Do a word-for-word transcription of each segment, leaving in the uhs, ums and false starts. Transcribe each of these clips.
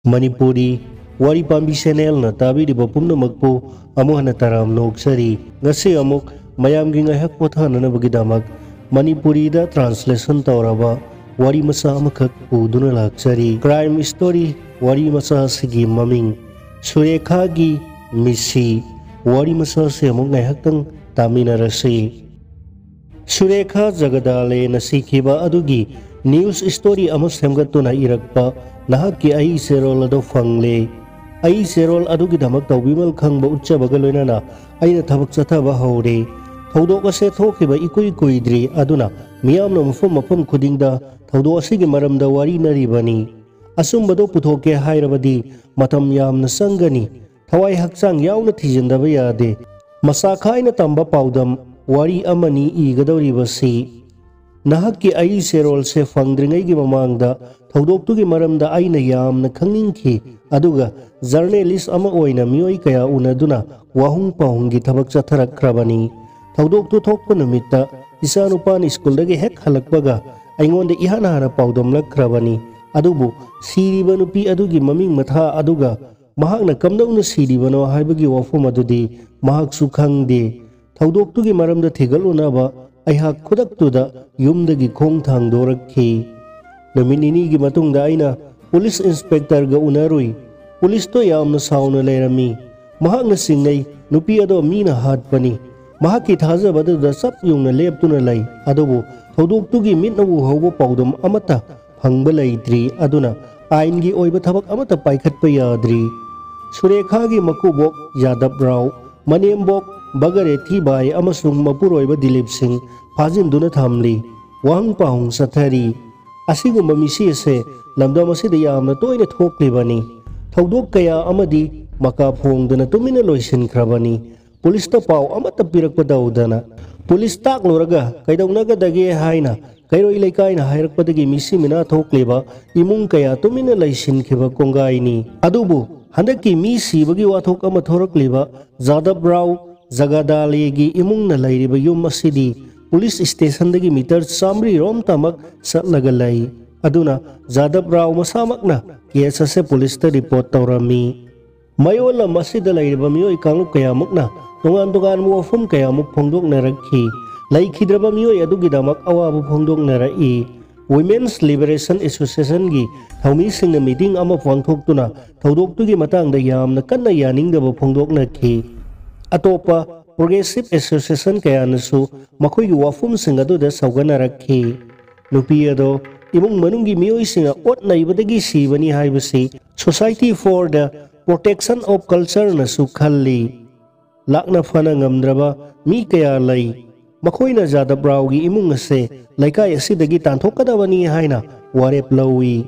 ꯃꯅꯤꯄꯨꯔꯤ ꯋꯥꯔꯤ ꯄꯥꯝꯕꯤ ꯆꯦꯅꯦꯜꯅ ꯇꯥꯕꯤꯔꯤꯕ ꯄꯨꯝꯅꯃꯛꯄꯨ ꯑꯃꯨꯛ ꯍꯟꯅ ꯇꯔꯥꯝꯅ ꯑꯣꯛꯆꯔꯤ꯫ ꯉꯁꯤ ꯑꯃꯨꯛ ꯃꯌꯥꯝꯒꯤ ꯉꯥꯏꯍꯥꯛ ꯄꯣꯊꯥꯅꯅꯕꯒꯤꯗꯃꯛ ꯃꯅꯤꯄꯨꯔꯤꯗ ꯇ꯭ꯔꯥꯟꯁꯂꯦꯁꯟ ꯇꯧꯔꯕ ꯋꯥꯔꯤ ꯃꯆꯥ ꯑꯃꯈꯛ ꯄꯨꯗꯨꯅ ꯂꯥꯛꯆꯔꯤ꯫ Crime story. ꯋꯥꯔꯤ ꯃꯆꯥ ꯑꯁꯤꯒꯤ ꯃꯃꯤꯡ ꯁꯨꯔꯦꯈꯥꯒꯤ ꯃꯤꯁꯤ꯫ ꯋꯥꯔꯤ ꯃꯆꯥ ꯑꯁꯤ ꯑꯃꯨꯛ ꯉꯥꯏꯍꯥꯛꯇꯪ ꯇꯥꯃꯤꯟꯅꯔꯁꯤ꯫ ꯁꯨꯔꯦꯈꯥ ꯖꯒꯗꯥꯂꯦꯅ ꯁꯤꯈꯤꯕ ꯑꯗꯨꯒꯤ ꯅ꯭ꯌꯨꯁ ꯁ꯭ꯇꯣꯔꯤ ꯑꯃ ꯁꯦꯝꯒꯠꯇꯨꯅ ꯏꯔꯛꯄ ꯅꯍꯥꯛꯀꯤ ꯑꯏ ꯆꯦꯔꯣꯜ ꯑꯗꯨ ꯐꯪꯂꯦ꯫ ꯑꯏ ꯆꯦꯔꯣꯜ ꯑꯗꯨꯒꯤꯗꯃꯛ ꯇꯧꯕꯤꯃꯜ ꯈꯪꯕ ꯎꯠꯆꯕꯒ ꯂꯣꯏꯅꯅ ꯑꯩꯅ ꯊꯕꯛ ꯆꯠꯊꯕ ꯍꯧꯔꯦ꯫ ꯊꯧꯗꯣꯛ ꯑꯁꯦ ꯊꯣꯛꯈꯤꯕ ꯏꯀꯨꯏ ꯀꯨꯏꯗ꯭ꯔꯤ, ꯑꯗꯨꯅ ꯃꯤꯌꯥꯝꯅ ꯃꯐꯝ ꯃꯐꯝ ꯈꯨꯗꯤꯡꯗ ꯊꯧꯗꯣꯛ ꯑꯁꯤꯒꯤ ꯃꯔꯝꯗ ꯋꯥꯔꯤꯅꯔꯤꯕꯅꯤ꯫ ꯑꯆꯨꯝꯕꯗꯣ ꯄꯨꯊꯣꯛꯀꯦ ꯍꯥꯏꯔꯕꯗꯤ ꯃꯇꯝ ꯌꯥꯝꯅ ꯆꯪꯒꯅꯤ꯫ ꯊꯋꯥꯏ ꯍꯛꯆꯥꯡ ꯌꯥꯎꯅ ꯊꯤꯖꯤꯟꯗꯕ ꯌꯥꯗꯦ꯫ ꯃꯁꯥ ꯈꯥꯏꯅ ꯇꯝꯕ ꯄꯥꯎꯗꯝ ꯋꯥꯔꯤ ꯑꯃꯅꯤ ꯏꯒꯗꯧꯔꯤꯕꯁꯤ꯫ ꯅꯍꯥꯛꯀꯤ ꯑꯏ ꯆꯦꯔꯣꯜꯁꯦ ꯐꯪꯗ꯭ꯔꯤꯉꯩꯒꯤ ꯃꯃꯥꯡꯗ ꯊꯧꯗꯣꯛꯇꯨꯒꯤ ꯃꯔꯝꯗ ꯑꯩꯅ ꯌꯥꯝꯅ ꯈꯪꯅꯤꯡꯈꯤ, ꯑꯗꯨꯒ ꯖꯔꯅꯦꯂꯤꯁ ꯑꯃ ꯑꯣꯏꯅ ꯃꯤꯑꯣꯏ ꯀꯌꯥ ꯎꯅꯗꯨꯅ ꯋꯥꯍꯨꯝ ꯄꯥꯎꯍꯨꯝꯒꯤ ꯊꯕꯛ ꯆꯠꯊꯔꯛꯈ꯭ꯔꯕꯅꯤ꯫ ꯊꯧꯗꯣꯛꯇꯨ ꯊꯣꯛꯄ ꯅꯨꯃꯤꯠꯇ ꯏꯆꯥꯅꯨꯄꯥꯅ ꯁ꯭ꯀꯨꯜꯗꯒꯤ ꯍꯦꯛ ꯍꯜꯂꯛꯄꯒ ꯑꯩꯉꯣꯟꯗ ꯏꯍꯥꯟ ꯍꯥꯟꯅ ꯄꯥꯎꯗꯝꯂꯛꯈ꯭ꯔꯕꯅꯤ꯫ ꯑꯗꯨꯕꯨ ꯁꯤꯔꯤꯕ ꯅꯨꯄꯤ ꯑꯗꯨꯒꯤ ꯃꯃꯤꯡ ꯃꯊꯥ ꯑꯗꯨꯒ ꯃꯍꯥꯛꯅ ꯀꯝꯗꯧꯅ ꯁꯤꯔꯤꯕꯅꯣ ꯍꯥꯏꯕꯒꯤ ꯋꯥꯐꯝ ꯑꯗꯨꯗꯤ ꯃꯍꯥꯛꯁꯨ ꯈꯪꯗꯦ꯫ ꯊꯧꯗꯣꯛꯇꯨꯒꯤ ꯃꯔꯝꯗ ꯊꯤꯒꯠꯂꯨꯅꯕ ꯑꯩꯍꯥꯛ ꯈꯨꯗꯛꯇꯨꯗ ꯌꯨꯝꯗꯒꯤ ꯈꯣꯡ ꯊꯥꯡꯗꯣꯔꯛꯈꯤ꯫ ꯅꯨꯃꯤꯠ ꯅꯤꯅꯤꯒꯤ ꯃꯇꯨꯡꯗ ꯑꯩꯅ ꯄꯨꯂꯤꯁ ꯏꯟꯁꯄꯦꯛꯇꯔꯒ ꯎꯅꯔꯨꯏ꯫ ꯄꯨꯂꯤꯁꯇꯣ ꯌꯥꯝꯅ ꯁꯥꯎꯅ ꯂꯩꯔꯝꯃꯤ꯫ ꯃꯍꯥꯛꯅ ꯆꯤꯡꯅꯩ, ꯅꯨꯄꯤ ꯑꯗꯣ ꯃꯤꯅ ꯍꯥꯠꯄꯅꯤ꯫ ꯃꯍꯥꯛꯀꯤ ꯊꯥꯖꯕꯗꯨꯗ ꯆꯞ ꯌꯨꯡꯅ ꯂꯦꯞꯇꯨꯅ ꯂꯩ꯫ ꯑꯗꯨꯕꯨ ꯊꯧꯗꯣꯛꯇꯨꯒꯤ ꯃꯤꯠꯅ ꯎꯍꯧꯕ ꯄꯥꯎꯗꯝ ꯑꯃꯠꯇ ꯐꯪꯕ ꯂꯩꯇ꯭ꯔꯤ꯫ ꯑꯗꯨꯅ ꯑꯥꯏꯟꯒꯤ ꯑꯣꯏꯕ ꯊꯕꯛ ꯑꯃꯠꯇ ꯄꯥꯏꯈꯠꯄ ꯌꯥꯗ꯭ꯔꯤ꯫ ꯁꯨꯔꯦꯈꯥꯒꯤ ꯃꯀꯨꯕꯣꯛ ꯌꯥꯗꯕ ꯔꯥꯎ, ꯃꯅꯦꯝꯕꯣꯛ ꯕꯒꯔꯦꯊꯤ ꯕꯥꯏ ꯑꯃꯁꯨꯡ ꯃꯄꯨꯔꯣꯏꯕ ꯗꯤꯂꯤꯞ ꯁꯤꯡ ꯐꯥꯖꯤꯟꯗꯨꯅ ꯊꯝꯂꯤ꯫ ꯋꯥꯍꯪ ꯄꯥꯎꯍꯪ ꯆꯠꯊꯔꯤ꯫ ꯑꯁꯤꯒꯨꯝꯕ ꯃꯤꯁꯤ ꯑꯁꯦ ꯂꯝꯗꯝ ꯑꯁꯤꯗ ꯌꯥꯝꯅ ꯇꯣꯏꯅ ꯊꯣꯛꯂꯤꯕꯅꯤ꯫ ꯊꯧꯗꯣꯛ ꯀꯌꯥ ꯑꯃꯗꯤ ꯃꯀꯥ ꯐꯣꯡꯗꯅ ꯇꯨꯃꯤꯟꯅ ꯂꯣꯏꯁꯤꯟꯈ꯭ꯔꯕꯅꯤ꯫ ꯄꯨꯂꯤꯁꯇ ꯄꯥꯎ ꯑꯃꯠꯇ ꯄꯤꯔꯛꯄ ꯇꯧꯗꯅ꯫ ꯄꯨꯂꯤꯁ ꯇꯥꯛꯂꯨꯔꯒ ꯀꯩꯗꯧꯅꯒꯗꯒꯦ ꯍꯥꯏꯅ ꯀꯩꯔꯣꯏ ꯂꯩꯀꯥꯏꯅ ꯍꯥꯏꯔꯛꯄꯗꯒꯤ ꯃꯤꯁꯤ ꯃꯤꯅꯥ ꯊꯣꯛꯂꯤꯕ ꯏꯃꯨꯡ ꯀꯌꯥ ꯇꯨꯃꯤꯟꯅ ꯂꯩꯁꯤꯟꯈꯤꯕ ꯀꯣꯡꯒꯥꯏꯅꯤ꯫ ꯑꯗꯨꯕꯨ ꯍꯟꯗꯛꯀꯤ ꯃꯤ ꯁꯤꯕꯒꯤ ꯋꯥꯊꯣꯛ ꯑꯃ ꯊꯣꯔꯛꯂꯤꯕ ꯖꯥꯗꯕ ꯔꯥꯎ ꯖꯒꯗꯥꯂꯦꯒꯤ ꯏꯃꯨꯡꯅ ꯂꯩꯔꯤꯕ ꯌꯨꯝ ꯑꯁꯤꯗꯤ ꯄꯨꯂꯤꯁ ꯁ꯭ꯇꯦꯁꯟꯗꯒꯤ ꯃꯤꯇꯔ ꯆꯥꯃꯔꯤ ꯔꯣꯝꯇꯃꯛ ꯆꯠꯂꯒ ꯂꯩ꯫ ꯑꯗꯨꯅ ꯖꯥꯗꯕ ꯔꯥꯎ ꯃꯁꯥꯃꯛꯅ ꯀꯦꯁ ꯑꯁꯤ ꯄꯨꯂꯤꯁꯇ ꯔꯤꯄꯣꯔꯠ ꯇꯧꯔꯝꯃꯤ꯫ ꯃꯌꯣꯜ ꯂꯝ ꯑꯁꯤꯗ ꯂꯩꯔꯤꯕ ꯃꯤꯑꯣꯏ ꯀꯥꯡꯂꯨꯞ ꯀꯌꯥꯃꯨꯛꯅ ꯇꯣꯉꯥꯟ ꯇꯣꯉꯥꯟꯕ ꯋꯥꯐꯝ ꯀꯌꯥꯃꯨꯛ ꯐꯣꯡꯗꯣꯛꯅꯔꯛꯈꯤ꯫ ꯂꯩꯈꯤꯗ꯭ꯔꯕ ꯃꯤꯑꯣꯏ ꯑꯗꯨꯒꯤꯗꯃꯛ ꯑꯋꯥꯕ ꯐꯣꯡꯗꯣꯛꯅꯔꯛꯏ꯫ Women's Liberation Associationꯒꯤ ꯊꯧꯃꯤꯁꯤꯡꯅ ꯃꯤꯇꯤꯡ ꯑꯃ ꯄꯥꯡꯊꯣꯛꯇꯨꯅ ꯊꯧꯗꯣꯛꯇꯨꯒꯤ ꯃꯇꯥꯡꯗ ꯌꯥꯝꯅ ꯀꯟꯅ ꯌꯥꯅꯤꯡꯗꯕ ꯐꯣꯡꯗꯣꯛꯅꯈꯤ꯫ ꯑꯇꯣꯞꯄ Progressive Association ꯀꯌꯥꯅꯁꯨ ꯃꯈꯣꯏꯒꯤ ꯋꯥꯐꯝꯁꯤꯡ ꯑꯗꯨꯗ ꯁꯧꯒꯠꯅꯔꯛꯈꯤ꯫ ꯅꯨꯄꯤ ꯑꯗꯣ ꯏꯃꯨꯡ ꯃꯅꯨꯡꯒꯤ ꯃꯤꯑꯣꯏꯁꯤꯡꯅ ꯑꯣꯠ ꯅꯩꯕꯗꯒꯤ ꯁꯤꯕꯅꯤ ꯍꯥꯏꯕꯁꯤ Society for the Protection of Cultureꯅꯁꯨ ꯈꯜꯂꯤ꯫ ꯂꯥꯛꯅ ꯐꯅ ꯉꯝꯗ꯭ꯔꯕ ꯃꯤ ꯀꯌꯥ ꯂꯩ꯫ ꯃꯈꯣꯏꯅ ꯖꯥꯗꯕ ꯔꯥꯎꯒꯤ ꯏꯃꯨꯡ ꯑꯁꯦ ꯂꯩꯀꯥꯏ ꯑꯁꯤꯗꯒꯤ ꯇꯥꯟꯊꯣꯛꯀꯗꯕꯅꯤ ꯍꯥꯏꯅ ꯋꯥꯔꯦꯞ ꯂꯧꯏ꯫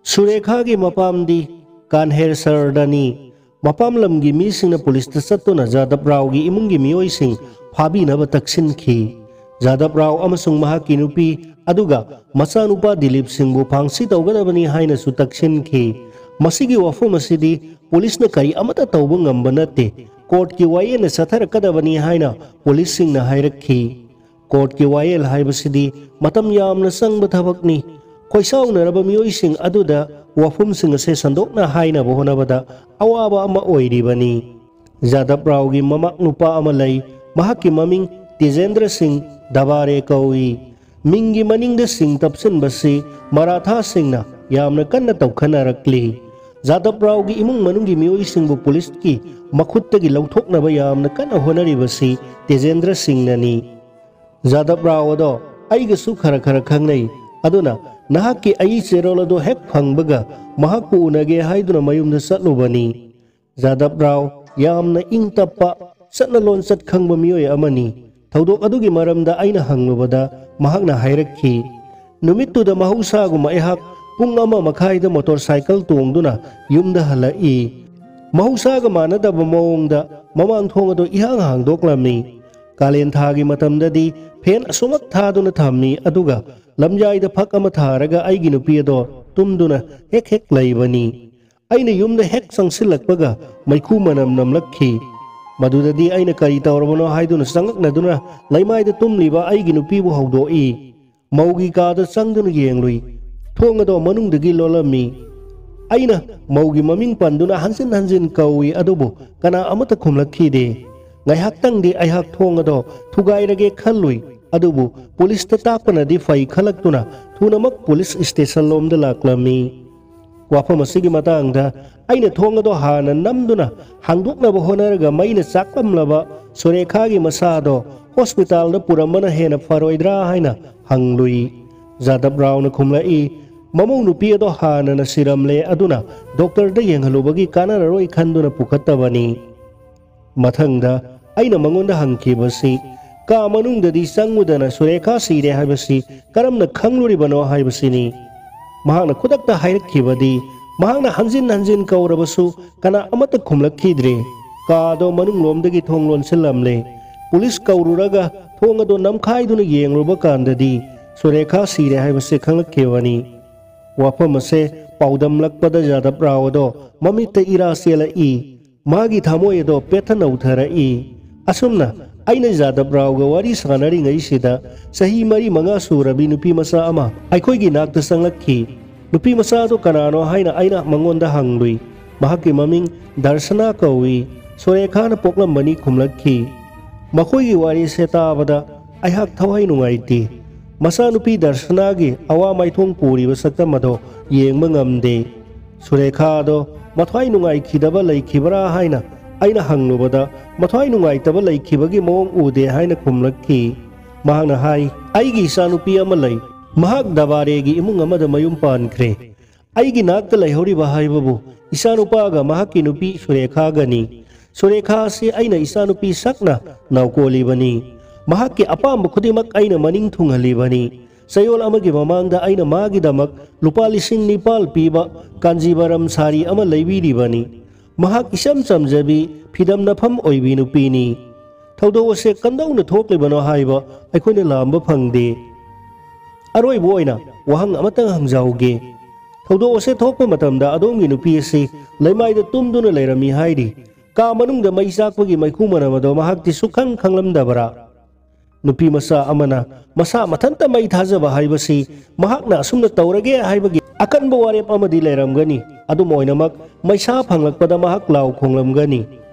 ꯁꯨꯔꯦꯈꯥꯒꯤ ꯃꯄꯥꯝꯗꯤ ꯀꯥꯟꯍꯦꯔꯁꯔꯗꯅꯤ꯫ ꯃꯄꯥꯝ ꯂꯝꯒꯤ ꯃꯤꯁꯤꯡꯅ ꯄꯨꯂꯤꯁꯇ ꯆꯠꯇꯨꯅ ꯖꯥꯗꯕ ꯔꯥꯎꯒꯤ ꯏꯃꯨꯡꯒꯤ ꯃꯤꯑꯣꯏꯁꯤꯡ ꯐꯥꯕꯤꯅꯕ ꯇꯛꯁꯤꯟꯈꯤ꯫ ꯖꯥꯗꯕ ꯔꯥꯎ ꯑꯃꯁꯨꯡ ꯃꯍꯥꯛꯀꯤ ꯅꯨꯄꯤ ꯑꯗꯨꯒ ꯃꯆꯥꯅꯨꯄꯥ ꯗꯤꯂꯤꯞ ꯁꯤꯡꯕꯨ ꯐꯥꯡꯁꯤ ꯇꯧꯒꯗꯕꯅꯤ ꯍꯥꯏꯅꯁꯨ ꯇꯛꯁꯤꯟꯈꯤ꯫ ꯃꯁꯤꯒꯤ ꯋꯥꯐꯝ ꯑꯁꯤꯗꯤ ꯄꯨꯂꯤꯁꯅ ꯀꯔꯤ ꯑꯃꯠꯇ ꯇꯧꯕ ꯉꯝꯕ ꯅꯠꯇꯦ꯫ ꯀꯣꯔꯠꯀꯤ ꯋꯥꯌꯦꯜꯅ ꯆꯠꯊꯔꯛꯀꯗꯕꯅꯤ ꯍꯥꯏꯅ ꯄꯨꯂꯤꯁꯁꯤꯡꯅ ꯍꯥꯏꯔꯛꯈꯤ꯫ ꯀꯣꯔꯠꯀꯤ ꯋꯥꯌꯦꯜ ꯍꯥꯏꯕꯁꯤꯗꯤ ꯃꯇꯝ ꯌꯥꯝꯅ ꯆꯪꯕ ꯊꯕꯛꯅꯤ꯫ ꯈꯣꯏꯁꯥꯎꯅꯔꯕ ꯃꯤꯑꯣꯏꯁꯤꯡ ꯑꯗꯨꯗ ꯋꯥꯐꯝꯁꯤꯡ ꯑꯁꯦ ꯁꯟꯗꯣꯛꯅ ꯍꯥꯏꯅꯕ ꯍꯣꯠꯅꯕꯗ ꯑꯋꯥꯕ ꯑꯃ ꯑꯣꯏꯔꯤꯕꯅꯤ꯫ ꯖꯥꯗꯕ ꯔꯥꯎꯒꯤ ꯃꯃꯥ ꯅꯨꯄꯥ ꯑꯃ ꯂꯩ꯫ ꯃꯍꯥꯛꯀꯤ ꯃꯃꯤꯡ ꯇꯦꯖꯦꯟꯗ꯭ꯔ ꯁꯤꯡ ꯗꯕꯥꯔꯦ ꯀꯧꯏ꯫ ꯃꯤꯡꯒꯤ ꯃꯅꯤꯡꯗ ꯁꯤꯡ ꯇꯞꯁꯤꯟꯕꯁꯤ ꯃꯔꯥꯊꯥꯁꯤꯡꯅ ꯌꯥꯝꯅ ꯀꯟꯅ ꯇꯧꯈꯠꯅꯔꯛꯂꯤ꯫ ꯖꯥꯗꯕ ꯔꯥꯎꯒꯤ ꯏꯃꯨꯡ ꯃꯅꯨꯡꯒꯤ ꯃꯤꯑꯣꯏꯁꯤꯡꯕꯨ ꯄꯨꯂꯤꯁꯀꯤ ꯃꯈꯨꯠꯇꯒꯤ ꯂꯧꯊꯣꯛꯅꯕ ꯌꯥꯝꯅ ꯀꯟꯅ ꯍꯣꯠꯅꯔꯤꯕꯁꯤ ꯇꯦꯖꯦꯟꯗ꯭ꯔ ꯁꯤꯡꯅꯅꯤ꯫ ꯖꯥꯗꯕ ꯔꯥꯎ ꯑꯗꯣ ꯑꯩꯒꯁꯨ ꯈꯔ ꯈꯔ ꯈꯪꯅꯩ꯫ ꯑꯗꯨꯅ ꯅꯍꯥꯛꯀꯤ ꯑꯌꯤ ꯆꯦꯔꯣꯜ ꯑꯗꯨ ꯍꯦꯛ ꯐꯪꯕꯒ ꯃꯍꯥꯛꯄꯨ ꯎꯅꯒꯦ ꯍꯥꯏꯗꯨꯅ ꯃꯌꯨꯝꯗ ꯆꯠꯂꯨꯕꯅꯤ꯫ ꯖꯥꯗꯕ ꯔꯥꯎ ꯌꯥꯝꯅ ꯏꯪ ꯇꯞꯄ, ꯆꯠꯅ ꯂꯣꯟꯆꯠ ꯈꯪꯕ ꯃꯤꯑꯣꯏ ꯑꯃꯅꯤ꯫ ꯊꯧꯗꯣꯛ ꯑꯗꯨꯒꯤ ꯃꯔꯝꯗ ꯑꯩꯅ ꯍꯪꯂꯨꯕꯗ ꯃꯍꯥꯛꯅ ꯍꯥꯏꯔꯛꯈꯤ, ꯅꯨꯃꯤꯠꯇꯨꯗ ꯃꯍꯧꯁꯥꯒꯨꯝ ꯑꯩꯍꯥꯛ ꯄꯨꯡ ꯑꯃ ꯃꯈꯥꯏꯗ ꯃꯣꯇꯣꯔ ꯁꯥꯏꯀꯜ ꯇꯣꯡꯗꯨꯅ ꯌꯨꯝꯗ ꯍꯜꯂꯛꯏ꯫ ꯃꯍꯧꯁꯥꯒ ꯃꯥꯟꯅꯗꯕ ꯃꯑꯣꯡꯗ ꯃꯃꯥꯡ ꯊꯣꯡ ꯑꯗꯨ ꯏꯍꯥꯡ ꯍꯥꯡꯗꯣꯛꯂꯝꯃꯤ꯫ ꯀꯥꯂꯦꯟ ꯊꯥꯒꯤ ꯃꯇꯝꯗꯗꯤ ꯐꯦꯟ ꯑꯁꯨꯃꯛ ꯊꯥꯗꯨꯅ ꯊꯝꯃꯤ, ꯑꯗꯨꯒ ꯂꯝꯌꯥꯏꯗ ꯐꯛ ꯑꯃ ꯊꯥꯔꯒ ꯑꯩꯒꯤ ꯅꯨꯄꯤ ꯑꯗꯣ ꯇꯨꯝꯗꯨꯅ ꯍꯦꯛ ꯍꯦꯛ ꯂꯩꯕꯅꯤ꯫ ꯑꯩꯅ ꯌꯨꯝꯗ ꯍꯦꯛ ꯆꯪꯁꯤꯜꯂꯛꯄꯒ ꯃꯩꯈꯨ ꯃꯅꯝ ꯅꯝꯂꯛꯈꯤ꯫ ꯃꯗꯨꯗꯗꯤ ꯑꯩꯅ ꯀꯔꯤ ꯇꯧꯔꯕꯅꯣ ꯍꯥꯏꯗꯨꯅ ꯆꯪꯉꯛꯅꯗꯨꯅ ꯂꯩꯃꯥꯏꯗ ꯇꯨꯝꯂꯤꯕ ꯑꯩꯒꯤ ꯅꯨꯄꯤꯕꯨ ꯍꯧꯗꯣꯛꯏ꯫ ꯃꯧꯒꯤ ꯀꯥꯗ ꯆꯪꯗꯨꯅ ꯌꯦꯡꯂꯨꯏ꯫ ꯊꯣꯡ ꯑꯗꯣ ꯃꯅꯨꯡꯗꯒꯤ ꯂꯣꯜꯂꯝꯃꯤ꯫ ꯑꯩꯅ ꯃꯧꯒꯤ ꯃꯃꯤꯡ ꯄꯟꯗꯨꯅ ꯍꯟꯖꯤꯟ ꯍꯟꯖꯤꯟ ꯀꯧꯏ, ꯑꯗꯨꯕꯨ ꯀꯅꯥ ꯑꯃꯠꯇ ꯈꯨꯝꯂꯛꯈꯤꯗꯦ꯫ ꯉꯥꯏꯍꯥꯛꯇꯪꯗꯤ ꯑꯩꯍꯥꯛ ꯊꯣꯡ ꯑꯗꯣ ꯊꯨꯒꯥꯏꯔꯒꯦ ꯈꯜꯂꯨꯏ, ꯑꯗꯨꯕꯨ ꯄꯨꯂꯤꯁꯇ ꯇꯥꯛꯄꯅꯗꯤ ꯐꯩ ꯈꯜꯂꯛꯇꯨꯅ ꯊꯨꯅꯃꯛ ꯄꯨꯂꯤꯁ ꯁ꯭ꯇꯦꯁꯟ ꯂꯣꯝꯗ ꯂꯥꯛꯂꯝꯃꯤ꯫ ꯋꯥꯐꯝ ꯑꯁꯤꯒꯤ ꯃꯇꯥꯡꯗ ꯑꯩꯅ ꯊꯣꯡ ꯑꯗꯣ ꯍꯥꯟꯅ ꯅꯝꯗꯨꯅ ꯍꯥꯡꯗꯣꯛꯅꯕ ꯍꯣꯠꯅꯔꯒ ꯃꯩꯅ ꯆꯥꯛꯂꯝꯂꯕ ꯁꯨꯔꯦꯈꯥꯒꯤ ꯃꯁꯥꯗꯣ ꯍꯣꯁꯄꯤꯇꯥꯜꯗ ꯄꯨꯔꯝꯕꯅ ꯍꯦꯟꯅ ꯐꯔꯣꯏꯗ꯭ꯔꯥ ꯍꯥꯏꯅ ꯍꯪꯂꯨꯏ꯫ ꯖꯥꯗꯕ ꯔꯥꯎꯅ ꯈꯨꯝꯂꯛꯏ, "ꯃꯃꯧ ꯅꯨꯄꯤ ꯑꯗꯣ ꯍꯥꯟꯅꯅ ꯁꯤꯔꯝꯂꯦ, ꯑꯗꯨꯅ ꯗꯣꯛꯇꯔꯗ ꯌꯦꯡꯍꯜꯂꯨꯕꯒꯤ ꯀꯥꯟꯅꯔꯔꯣꯏ ꯈꯟꯗꯨꯅ ꯄꯨꯈꯠꯇꯕꯅꯤ"꯫ ꯃꯊꯪꯗ ꯑꯩꯅ ꯃꯉꯣꯟꯗ ꯍꯪꯈꯤꯕꯁꯤ, "ꯀꯥ ꯃꯅꯨꯡꯗꯗꯤ ꯆꯪꯉꯨꯗꯅ ꯁꯨꯔꯦꯈꯥ ꯁꯤꯔꯦ ꯍꯥꯏꯕꯁꯤ ꯀꯔꯝꯅ ꯈꯪꯂꯨꯔꯤꯕꯅꯣ?" ꯍꯥꯏꯕꯁꯤꯅꯤ꯫ ꯃꯍꯥꯛꯅ ꯈꯨꯗꯛꯇ ꯍꯥꯏꯔꯛꯈꯤꯕꯗꯤ, ꯃꯍꯥꯛꯅ ꯍꯟꯖꯤꯟ ꯍꯟꯖꯤꯟ ꯀꯧꯔꯕꯁꯨ ꯀꯅꯥ ꯑꯃꯠꯇ ꯈꯨꯝꯂꯛꯈꯤꯗ꯭ꯔꯦ꯫ ꯀꯥ ꯑꯗꯣ ꯃꯅꯨꯡꯂꯣꯝꯗꯒꯤ ꯊꯣꯡ ꯂꯣꯟꯁꯤꯜꯂꯝꯂꯦ꯫ ꯄꯨꯂꯤꯁ ꯀꯧꯔꯨꯔꯒ ꯊꯣꯡ ꯑꯗꯣ ꯅꯝꯈꯥꯏꯗꯨꯅ ꯌꯦꯡꯂꯨꯕ ꯀꯥꯟꯗꯗꯤ ꯁꯨꯔꯦꯈꯥ ꯁꯤꯔꯦ ꯍꯥꯏꯕꯁꯤ ꯈꯪꯂꯛꯈꯤꯕꯅꯤ꯫ ꯋꯥꯐꯝ ꯑꯁꯦ ꯄꯥꯎꯗꯝꯂꯛꯄꯗ ꯖꯥꯗꯕ ꯔꯥꯎ ꯑꯗꯣ ꯃꯃꯤꯠꯇ ꯏꯔꯥ ꯆꯦꯜꯂꯛꯏ꯫ ꯃꯥꯒꯤ ꯊꯃꯣꯏ ꯑꯗꯣ ꯄꯦꯠꯊ ꯅꯧꯊꯔꯛꯏ꯫ ꯑꯁꯨꯝꯅ ꯑꯩꯅ ꯖꯥꯗꯕ ꯔꯥꯎꯒ ꯋꯥꯔꯤ ꯁꯥꯟꯅꯔꯤꯉꯩꯁꯤꯗ ꯆꯍꯤ ꯃꯔꯤ ꯃꯉꯥ ꯁꯨꯔꯕꯤ ꯅꯨꯄꯤ ꯃꯆꯥ ꯑꯃ ꯑꯩꯈꯣꯏꯒꯤ ꯅꯥꯛꯇ ꯆꯪꯂꯛꯈꯤ꯫ ꯅꯨꯄꯤ ꯃꯆꯥ ꯑꯗꯣ ꯀꯅꯥꯅꯣ ꯍꯥꯏꯅ ꯑꯩꯅ ꯃꯉꯣꯟꯗ ꯍꯪꯂꯨꯏ꯫ ꯃꯍꯥꯛꯀꯤ ꯃꯃꯤꯡ ꯗꯔꯁꯅꯥ ꯀꯧꯏ꯫ ꯁꯣꯔꯦꯈꯥꯅ ꯄꯣꯛꯂꯝꯕꯅꯤ ꯈꯨꯝꯂꯛꯈꯤ꯫ ꯃꯈꯣꯏꯒꯤ ꯋꯥꯔꯤꯁꯦ ꯇꯥꯕꯗ ꯑꯩꯍꯥꯛ ꯊꯋꯥꯏ ꯅꯨꯡꯉꯥꯏꯇꯦ꯫ ꯃꯆꯥꯅꯨꯄꯤ ꯗꯔꯁꯅꯥꯒꯤ ꯑꯋꯥ ꯃꯥꯏꯊꯣꯡ ꯄꯨꯔꯤꯕ ꯁꯛꯇꯝ ꯑꯗꯣ ꯌꯦꯡꯕ ꯉꯝꯗꯦ꯫ ꯁꯨꯔꯦꯈꯥ ꯑꯗꯣ ꯃꯊ꯭ꯋꯥꯏ ꯅꯨꯡꯉꯥꯏꯈꯤꯗꯕ ꯂꯩꯈꯤꯕ꯭ꯔꯥ ꯍꯥꯏꯅ ꯑꯩꯅ ꯍꯪꯂꯨꯕꯗ, "ꯃꯊ꯭ꯋꯥꯏ ꯅꯨꯡꯉꯥꯏꯇꯕ ꯂꯩꯈꯤꯕꯒꯤ ꯃꯑꯣꯡ ꯎꯗꯦ" ꯍꯥꯏꯅ ꯈꯨꯝꯂꯛꯈꯤ꯫ ꯃꯍꯥꯛꯅ ꯍꯥꯏ, "ꯑꯩꯒꯤ ꯏꯆꯥꯅꯨꯄꯤ ꯑꯃ ꯂꯩ꯫ ꯃꯍꯥꯛ ꯗꯕꯥꯔꯦꯒꯤ ꯏꯃꯨꯡ ꯑꯃꯗ ꯃꯌꯨꯝ ꯄꯥꯟꯈ꯭ꯔꯦ꯫ ꯑꯩꯒꯤ ꯅꯥꯛꯇ ꯂꯩꯍꯧꯔꯤꯕ ꯍꯥꯏꯕꯕꯨ ꯏꯆꯥꯅꯨꯄꯥꯒ ꯃꯍꯥꯛꯀꯤ ꯅꯨꯄꯤ ꯁꯨꯔꯦꯈꯥꯒꯅꯤ꯫ ꯁꯨꯔꯦꯈꯥ ꯑꯁꯤ ꯑꯩꯅ ꯏꯆꯥꯅꯨꯄꯤ ꯁꯛꯅ ꯅꯥꯎꯀꯣꯜꯂꯤꯕꯅꯤ꯫ ꯃꯍꯥꯛꯀꯤ ꯑꯄꯥꯝꯕ ꯈꯨꯗꯤꯡꯃꯛ ꯑꯩꯅ ꯃꯅꯤꯡ ꯊꯨꯡꯍꯜꯂꯤꯕꯅꯤ꯫ ꯆꯌꯣꯜ ꯑꯃꯒꯤ ꯃꯃꯥꯡꯗ ꯑꯩꯅ ꯃꯥꯒꯤꯗꯃꯛ ꯂꯨꯄꯥ ꯂꯤꯁꯤꯡ ꯅꯤꯄꯥꯜ ꯄꯤꯕ ꯀꯥꯟꯖꯤꯕꯔꯝ ꯁꯥꯔꯤ ꯑꯃ ꯂꯩꯕꯤꯔꯤꯕꯅꯤ꯫ ꯃꯍꯥꯛ ꯏꯆꯝ ꯆꯝꯖꯕꯤ, ꯐꯤꯗꯝ ꯅꯐꯝ ꯑꯣꯏꯕꯤ ꯅꯨꯄꯤꯅꯤ꯫ ꯊꯧꯗꯣꯛ ꯑꯁꯦ ꯀꯝꯗꯧꯅ ꯊꯣꯛꯂꯤꯕꯅꯣ ꯍꯥꯏꯕ ꯑꯩꯈꯣꯏꯅ ꯂꯥꯝꯕ ꯐꯪꯗꯦ꯫ ꯑꯔꯣꯏꯕ ꯑꯣꯏꯅ ꯋꯥꯍꯪ ꯑꯃꯇꯪ ꯍꯪꯖꯍꯧꯒꯦ꯫ ꯊꯧꯗꯣꯛ ꯑꯁꯦ ꯊꯣꯛꯄ ꯃꯇꯝꯗ ꯑꯗꯣꯝꯒꯤ ꯅꯨꯄꯤ ꯑꯁꯤ ꯂꯩꯃꯥꯏꯗ ꯇꯨꯝꯗꯨꯅ ꯂꯩꯔꯝꯃꯤ ꯍꯥꯏꯔꯤ꯫ ꯀꯥ ꯃꯅꯨꯡꯗ ꯃꯩ ꯆꯥꯛꯄꯒꯤ ꯃꯩꯈꯨ ꯃꯅꯝ ꯑꯗꯣ ꯃꯍꯥꯛꯇꯤ ꯁꯨꯛꯈꯪ ꯈꯪꯂꯝꯗꯕ꯭ꯔꯥ?" ꯅꯨꯄꯤ ꯃꯆꯥ ꯑꯃꯅ ꯃꯁꯥ ꯃꯊꯟꯇ ꯃꯩ ꯊꯥꯖꯕ ꯍꯥꯏꯕꯁꯤ ꯃꯍꯥꯛꯅ ꯑꯁꯨꯝꯅ ꯇꯧꯔꯒꯦ ꯍꯥꯏꯕꯒꯤ ꯑꯀꯟꯕ ꯋꯥꯔꯦꯞ ꯑꯃꯗꯤ ꯂꯩꯔꯝꯒꯅꯤ꯫ ꯑꯗꯨꯝ ꯑꯣꯏꯅꯃꯛ, ꯃꯩꯁꯥ ꯐꯪꯂꯛꯄꯗ ꯃꯍꯥꯛ ꯂꯥꯎ ꯈꯣꯡꯂꯝꯒꯅꯤ꯫